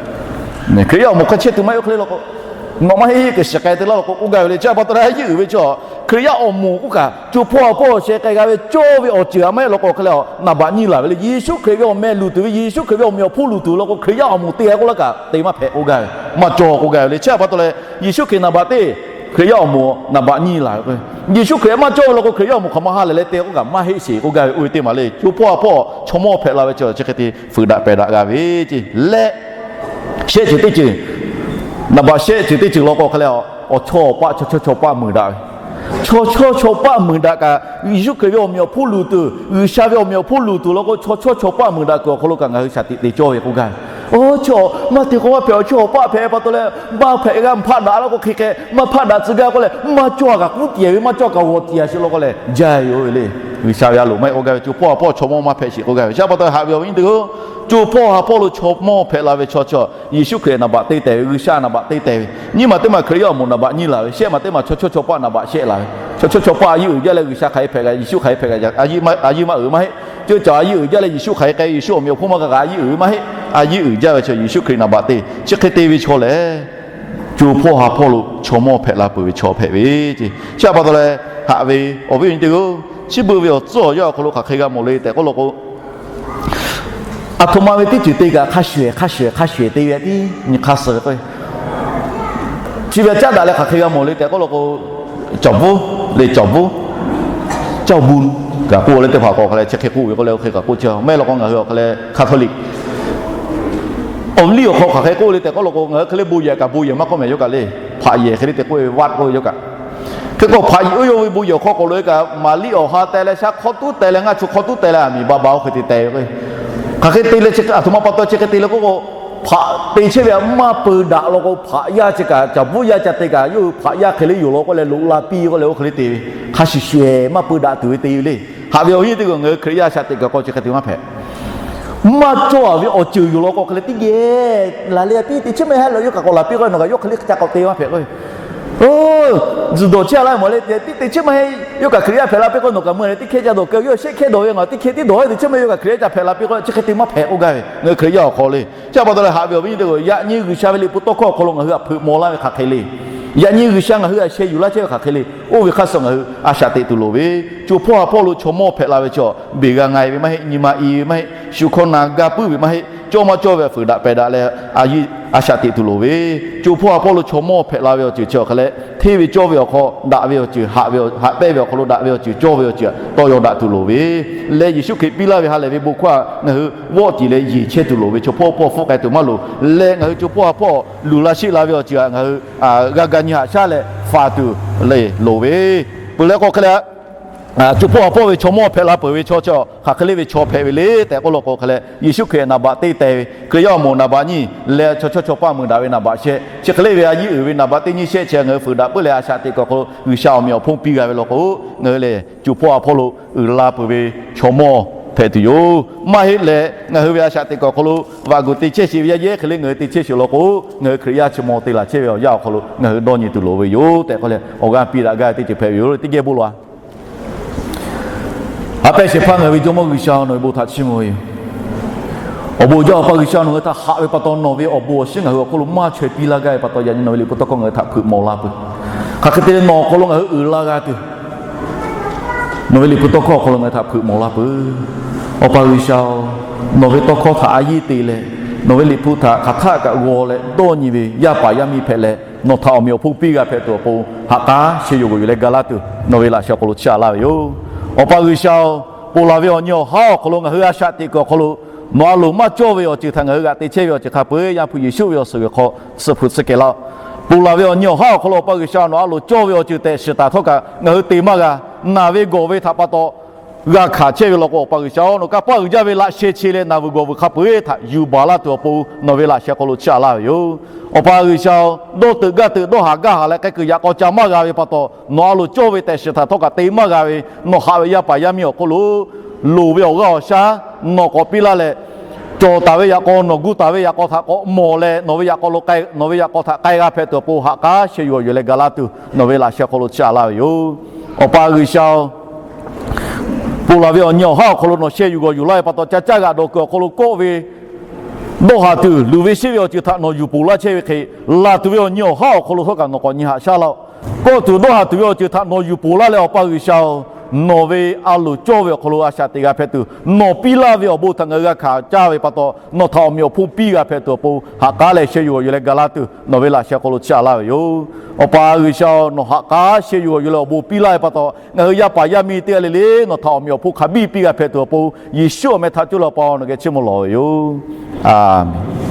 Hkriꞈ yaˇ awˬ moˍ hk'aˇ chehˇ tuˬ maˇ heˆ oˇ hk'e le law k'o, nawˬ maˇ heˆ heˆ kuiˬ shiˍ k'ai te laˇ law k'o k'oˆ gaˇ ve le. Chi htaꞈ pa taw leh a yeˇ uiˍ ve chaw, Hkriꞈ yaˇ awˬ moˍ k'oˆ kaꞈ co hpawˇ ha hpawˇ sheh k'ai g'a ve cawˇ ve awˬ ceuˬ htaꞈ maˇ heˆ law k'o hk'e leh, naˍ baꞈ nyiˇ laˬ ve le. Yeˍsuˆ Hkriꞈ ve awˬ meh luˬ tuˬ ve, Yeˍsuˆ Hkriꞈ ve awˬ meꞈ awˬ hponˇ luˬ tuˬ law k'o Hkriꞈ yaˇ awˬ moˍ te g'a k'oˆ laˇ kaꞈ te maˇ hpehꞈ k'oˆ gaˇ ve, maˇ cawˇ k'oˆ gaˇ ve le. Chi htaꞈ pa taw leh Yeˍsuˆ Hkriꞈ naˍ baꞈ teˇ, Hkriꞈ yaˇ awˬ moˍ naˍ baꞈ nyiˇ laˬ ve k'o, Yeˍsuˆ Hkriꞈ maˇ cawˇ ve law k'o Hkriꞈ yaˇ awˬ moˍ hk'aˬ ma ha lehˬ leh te k'oˆ kaꞈ maˇ heˆ sheˍ k'oˆ gaˇ ve oˇ ve teˇ maˬ le. Co hpawˇ ha hpawˇ chaw mawˇ hpehꞈ la ve chi chi hk'e te fuiˍ daꞈ pehˬ daꞈ g'a ve ce leh, shehˆ ceuˬ teˇ ceuˬ, naˍ baꞈ shehˆ ceuˬ teˇ ceuˬ law k'o hk'e leh, awˬ chawˇ awˬ paˆ chaw chawˇ chaw paˆ muiˬ daꞈ ve, chaw chawˇ chaw paˆ muiˬ daꞈ kaꞈ, Yeˍsuˆ Hkriꞈ ve awˬ meꞈ awˬ hponˇ luˬ tuˬ, G'uiˬsha ve awˬ meꞈ awˬ hponˇ luˬ tuˬ law k'o chaw chawˇ chaw paˆ muiˬ daꞈ kuiˬ awˬ hk'aw lo kaꞈ ngaˬ hui shaˍ tiꞈ te cawˇ ve k'oˆ gaˇ ve. Oˇ chi maˇ te k'o maˇ hpehꞈ, awˬ chi awˬ paˆ hpehꞈ pa taw leh maˇ hpehꞈ g'a, maˇ hpaˆ daꞈ laˇ k'o hk'e hk'e, maˇ hpaˆ daꞈ tcuh gaˇ k'oˆ leh maˇ cawˇ kaꞈ kuˉ tiˍ ve, maˇ cawˇ kaꞈ g'awˬ tiˍ a sheˍ law k'o leh jaˇ yoˬ ve le. G'uiˬsha ve a loˍ maˇ heˆ k'oˆ gaˇ ve, co hpawˇ ha hpawˇ chaw mawˇ maˇ hpehꞈ sheˍ k'oˆ gaˇ ve. Chi pa taw haꞈ ve awˬ viˉ nyi teˇ g'aˇ-oˬ, co hpawˇ ha hpawˇ lo chaw mawˇ hpehꞈ la ve chaw chi Yeˍsuˆ Hkriꞈ naˍ baꞈ te tehˬ ve, G'uiˬsha naˍ baꞈ te tehˬ ve, nyiˇ maˬ teˇ maˬ Hkriꞈ yaˇ awˬ moˍ naˍ baꞈ nyiˇ laˬ ve, shehˆ maˬ teˇ maˬ chaw chawˇ chaw paˆ naˍ baꞈ shehˆ laˬ ve. Chaw chawˇ chaw paˆ a yiˇ uiˍ jaˇ leh G'uiˬsha hk'aˬ hk'e hpehꞈ kaꞈ Yeˍsuˆ hk'aˬ hk'e hpehꞈ kaꞈ a yiˇ maˇ uiˍ maˇ heˆ. Ceuˇ caˬ a yiˇ uiˍ jaˇ leh Yeˍsuˆ hk'aˬ hk'e k'ai, Yeˍsuˆ awˬ meꞈ awˬ hponˇ maˇ k'a kaꞈ a yiˇ uiˍ ve maˇ heˆ. A yiˇ uiˍ jaˇ ve chaw Yeˍsuˆ Hkriꞈ naˍ baꞈ te. Chi hk'e te ve chaw lehˬ, co hpawˇ ha hpawˇ lo chaw mawˇ hpehꞈ la peuˬ ve chaw hpehꞈ ve ce. Chi pa taw leh haꞈ ve awˬ viˉ awˬ nyi teˇ g'aˇ-oˬ, chi beuꞈ ve awˬ tcuhˉ awˬ yanˇ awˬ hk'aw lo hk'aˬ hk'e g'a mawˬ le tehꞈ k'oˆ law k'o, aˬ htoꞈ ma ve teˇ ceuˬ te kaꞈ hk'a shuˍ shuˍ hk'a shuˍ hk'a shuˍ te ve a tiˉ nyi hk'aˇ suh ve k'o, chi ve caˉ daꞈ leh hk'aˬ hk'e g'a mawˬ le tehꞈ k'oˆ law k'o, cawˬ bvuhˇ le cawˬ bvuhˇ, cawˬ bvuhˇ kaꞈ k'oˆ leh teˇ hpaˍ k'awꞈ hk'a leh chi hk'e k'oˆ ve k'oˆ leh oˇ hk'e kaꞈ k'oˆ chehˇ. Mehˆ law k'o ngaˬ hui awˬ hk'a leh Catholic awˬ liˇ awˬ hk'aw hk'aˬ hk'e k'oˆ le tehꞈ k'oˆ law k'o, ngaˬ hui hk'e le bon yehˬ kaꞈ bon yehˬ maˇ k'oˆ mehˍ, yawˇ kaꞈ le hpaꞈ yehˬ hk'e le te k'oˆ ve, vaˇ k'oˆ ve yawˇ kaꞈ. Hk'e k'o hpaꞈ yehˬ oˇ yawˇ ve bon yehˬ awˬ hk'aw k'awꞈ loꞈ e kaꞈ, Maˍriˆ awˬ ha teh leh shaˉ hk'awˇ tuˉ teh leh ngaˇ chu hk'awˇ tuˉ teh leh aˬ miˍ ba ba oˇ hk'e te teh ve k'o, hk'aˬ hk'e te leh chi aˬ htoꞈ ma pa taw chi hk'e te le k'oˆ k'o, hpaꞈ te chehˇ ve a maˇ peu daꞈ law k'o, hpaꞈ yaˇ chi kaꞈ caˍ bvuhˇ yaˇ ca te kaꞈ yawˇ hui hpaꞈ yaˇ hk'e le yoˬ law k'oˆ leh loꞈ la piˇ k'oˆ leh oˇ hk'e le te ve, hk'a shuˍ shuˍ maˇ peu daꞈ tuˬ ve te ve le. Haꞈ ve awˬ viˉ teˇ g'aˇ-oˬ, ngaˬ hui Hkriꞈ yaˇ shaꞈ teꞈ kuiˬ awˬ hk'aw chi hk'e te maˇ hpehꞈ. Maˇ cawˇ ve awˬ ceuˬ yoˬ law k'o hk'e le teˇ geh laˬ le, a piˇ te chehˇ maˇ heˆ leh yawˇ kaꞈ k'awꞈ laˬ piˇ k'o nawˬ kaꞈ yawˇ hk'e le ca k'awꞈ te maˇ hpehꞈ k'o, zuhˬ dawˬ chehˇ a laˇ mawˬ le, tiˉ te chehˇ maˇ heˆ, yawˇ kaꞈ Hkriꞈ yaˇ hpehꞈ la piˇ k'o nawˬ kaꞈ meuˇ leh teˇ hkehˇ ca dawˬ keu, yawˇ shehˆ hkehˇ dawˬ ve ngaˬ teˇ hkehˇ tiˉ dawˬ ve, te chehˇ maˇ yawˇ kaꞈ Hkriꞈ yaˇ ca hpehꞈ la piˇ k'o chi hk'e te maˇ hpehꞈ k'oˆ gaˇ ve, ngaˬ hui Hkriꞈ yaˇ awˬ hk'aw le. Chi pa taw leh haꞈ ve awˬ viˉ nyi teˇ g'aˇ-oˬ, yaꞈ nyi G'uiˬsha ve liꞈ hpu tawˇ hkawˇ awˬ hk'aw lo ngaˬ hui htaꞈ hpeuꞈ maw laˇ ve hk'aˬ hk'e le. Yaꞈ nyi G'uiˬsha ngaˬ hui htaꞈ sheh yuˬ laˇ chehˇ ve hk'aˬ hk'e le. Oˇ ve hk'aˇ suh ngaˬ hui a shaꞈ teꞈ tuˬ loˍ ve, co hpawˇ ha hpawˇ lo chaw mawˇ hpehꞈ la ve chaw, beˬ g'a nga e ve maˇ heˆ, nyi ma i ve maˇ heˆ, shu hkawˇ na gaˇ puiˉ ve maˇ heˆ, cawˇ maˇ cawˇ ve htaꞈ fuiˍ daꞈ pehˬ daꞈ leh a shaꞈ teꞈ tuˬ loˍ ve, co hpawˇ ha hpawˇ lo chaw mawˇ hpehꞈ la ve awˬ ceuˬ chi awˬ hk'a leh, hteˇ ve cawˇ ve awˬ hk'aw daꞈ ve awˬ ceuˬ, haꞈ ve haꞈ pehnˇ ve awˬ hk'aw lo daꞈ ve awˬ ceuˬ, cawˇ ve awˬ ceuˬ tawˇ yaw daꞈ tuˬ loˍ ve, leh Yeˍsuˆ Hkriꞈ piˇ laˇ ve ha lehˬ ve bon hkawˇ htaꞈ ngaˬ hui vawˆ tiˍ leh yeˬ chehˇ tuˬ loˍ ve, chaw hpawˇ hpawˇ hpfuhˆ k'ai tuˬ maˇ loˍ. Leh ngaˬ hui co hpawˇ ha hpawˇ luˬ la sheˆ la ve awˬ ceuˬ htaꞈ ngaˬ hui g'a ga nyi haꞈ shaˉ leh faˍ tuˬ le loˍ ve, peuˬ leh k'o hk'e leh, co hpawˇ ha hpawˇ ve chaw mawˇ hpehꞈ la peuˬ ve chaw chi hk'aˬ hk'e le ve chaw hpehꞈ ve le tehꞈ k'oˆ law k'o hk'e leh, Yeˍsuˆ Hkriꞈ naˍ baꞈ te tehˬ ve, Hkriꞈ yaˇ awˬ moˍ naˍ baꞈ nyiˇ leh chaw chawˇ chaw paˆ meuˇ daꞈ ve naˍ baꞈ shehˆ, chi hk'e le ve a yiˇ uiˍ ve naˍ baꞈ teˇ nyiˇ shehˆ chi ngaˬ hui fuiˍ daꞈ puiˉ leh a shaꞈ teꞈ kuiˬ awˬ hk'aw lo G'uiˬsha awˬ meꞈ awˬ hponˇ piˇ g'a ve law k'o, ngaˬ hui lehˬ co hpawˇ ha hpawˇ lo uiˍ la peuˬ ve chaw mawˇ hpehꞈ tuˬ yoˬ. Maˇ heˆ leh ngaˬ hui ve a shaꞈ teꞈ kuiˬ awˬ hk'aw lo vaꞈ gu te chehˇ sheˍ ve yaˇ yehˉ hk'e le ngaˬ hui te chehˇ sheˍ law k'o, ngaˬ hui Hkriꞈ yaˇ chi maw te laˬ chehˇ ve awˬ yanˇ awˬ hk'aw lo ngaˬ hui dawˇ nyi tuˬ loˍ ve yoˬ tehꞈ k'oˆ leh awˬ g'aˇ piˇ daꞈ gaˇ ve teˇ ceuˬ hpehꞈ ve yoˬ. Teˇ geh bon lawˬ-a. Haꞈ pehnˇ shehˍ hpaˇ ngaˬ hui ve Jawˇmawˇ G'uiˬsha, nawˬ ve bon htaꞈ chiˇ mvuh ve yoˬ. Awˬ bon jaˇ, Awˬ pa G'uiˬsha, nawˬ hui htaꞈ haꞈ ve pa taw, nawˬ ve awˬ bon awˬ shinˉ ngaˬ hui awˬ hk'oˆ lo maˇ chaweh piˇ laˇ gaˇ ve pa taw, yaꞈ nyi nawˬ ve liꞈ hpu tawˇ hkawˇ ngaˬ hui htaꞈ hpeuꞈ mawˬ la peuˬ. Hk'aˬ hk'e te leh nawˬ awˬ hk'aw lo ngaˬ hui uiˍ la g'a tuˬ, nawˬ ve liꞈ hpu tawˇ hkawˇ awˬ hk'aw lo ngaˬ hui htaꞈ hpeuꞈ mawˬ la peuˬ. Awˬ pa G'uiˬsha-oˬ, nawˬ ve tawˇ hkawˇ htaꞈ a yiˇ te leh, nawˬ ve liꞈ hpu htaꞈ hk'aˬ htaˆ kaꞈ g'aw leh dawˇ nyi ve yaˇ paˍ yaˇ miˇ hpehꞈ leh, nawˬ htaꞈ awˬ meꞈ awˬ hponˇ piˇ g'a hpehꞈ tuˬ awˬ pon, ha k'aˉ sheh yuˬ g'awˬ yuˬ leh ga laˇ tuˬ, nawˬ ve laꞈ sheh awˬ hk'aw lo chiˇ aꞈ laˇ ve yoˬ. Awˬ pa G'uiˬsha-oˬ, ponˬ laˬ ve awˬ nyi awˬ haˉ awˬ hk'aw lo ngaˬ hui a shaꞈ teꞈ kuiˬ awˬ hk'aw lo nawˬ a loˍ maˇ cawˇ ve awˬ ceuˬ htaꞈ ngaˬ hui g'aꞈ te chehˇ ve awˬ ceuˬ hk'a peu-eˬ Yaˇ hpu Yeˍsuˆ ve awˬ suhˍ g'uiˬ hk'aw suhˍ hpu tsuhˇ kehˬ laˇ-oˆ. Ponˬ laˬ ve awˬ nyi awˬ haˉ awˬ hk'aw lo Awˬ pa G'uiˬsha, nawˬ a loˍ cawˇ ve awˬ ceuˬ tehꞈ shiˍ taˍ htawˇ kaꞈ ngaˬ hui te maˇ g'a. Naˬ ve gawˬ ve htaꞈ pa taw g'a hkanˍ chehˇ ve law k'o, Awˬ pa G'uiˬsha-oˬ, nawˬ kanˇ paˆ uiˍ jaˇ ve laꞈ sheh che leh naˬ vuiˬ gawˬ vuiˬ hk'a peu-eˬ htaꞈ yuˬ baˬ laˇ tuˬ awˬ pon nawˬ ve laꞈ sheh hk'aw lo chiˇ aꞈ laˇ ve yoˬ. Awˬ pa G'uiˬsha-oˬ, dawˇ teuꞈ gaˇ teuꞈ dawˇ haˍ gaˇ haˍ leh k'ai kuiˬ yaꞈ k'aw ca maˇ g'a ve pa taw, nawˬ a loˍ cawˇ ve tehꞈ shiˍ htaˍ htawˇ kaꞈ te maˇ g'a ve, nawˬ haꞈ ve yaˇ paˍ yaˇ miˇ awˬ hk'oˆ lo loˍ ve awˬ g'aˇ awˬ shaˉ nawˬ k'awꞈ piˇ laˇ leh, cawˬ taˍ ve yaꞈ k'aw nawˬ gu taˍ ve yaꞈ k'aw htaꞈ k'awꞈ mawˬ leh, nawˬ ve yaꞈ k'aw lo k'ai, nawˬ ve yaꞈ k'aw htaꞈ k'ai g'a hpehꞈ tuˬ awˬ pon ha k'aˉ sheh yuˬ g'awˬ yuˬ leh ga laˇ tuˬ nawˬ ve laꞈ sheh hk'aw lo chiˇ aꞈ laˇ ve yoˬ. Awˬ pa G'uiˬsha-oˬ, ponˬ laˬ ve awˬ nyi awˬ haˉ awˬ hk'aw lo nawˬ sheh yuˬ g'awˬ yuˬ laˇ ve pa taw, ca caˇ g'aꞈ dawˬ kuiˬ awˬ hk'aw lo kawˆ ve dawˇ haˍ tuˬ, luˬ ve sheˆ ve awˬ ceuˬ htaꞈ nawˬ yuˬ poˬ laˇ chehˇ ve hk'e, laˬ tuˬ ve awˬ nyi awˬ haˉ awˬ hk'aw lo htawˇ kaꞈ nawˬ k'awꞈ nyi haꞈ shaˉ laˇ-oˆ. Kawˆ tuˬ dawˇ haˍ tuˬ ve awˬ ceuˬ htaꞈ nawˬ yuˬ poˬ laˇ leh, Awˬ pa G'uiˬsha-oˬ, nawˬ ve a loˍ cawˇ ve awˬ hk'aw lo a shaꞈ teꞈ g'a hpehꞈ tuˬ, nawˬ piˇ laˇ ve awˬ bon htaꞈ ngaˬ hui g'a hkanˍ caˇ ve pa taw, nawˬ htaꞈ awˬ meꞈ awˬ hponˇ piˇ g'a hpehꞈ tuˬ awˬ pon, ha k'aˉ leh sheh yuˬ g'awˬ yuˬ leh ga laˇ tuˬ nawˬ ve laꞈ sheh hk'aw lo chiˇ aꞈ laˇ ve yoˬ. Awˬ pa G'uiˬsha-oˬ, nawˬ ha k'aˉ sheh yuˬ g'awˬ yuˬ leh awˬ bon piˇ laˇ ve pa taw, ngaˬ hui yaˇ paˍ yaˇ miˇ teˇ g'aˇ le le nawˬ htaꞈ awˬ meꞈ awˬ hponˇ hk'a biˇ piˇ g'a hpehꞈ tuˬ awˬ pon, Yeˍsuˆ awˬ meh htaꞈ cuˇ leh Awˬ pa nawˬ geh chiˇ mvuh lawˬ ve yoˬ. Aˍmenˍ.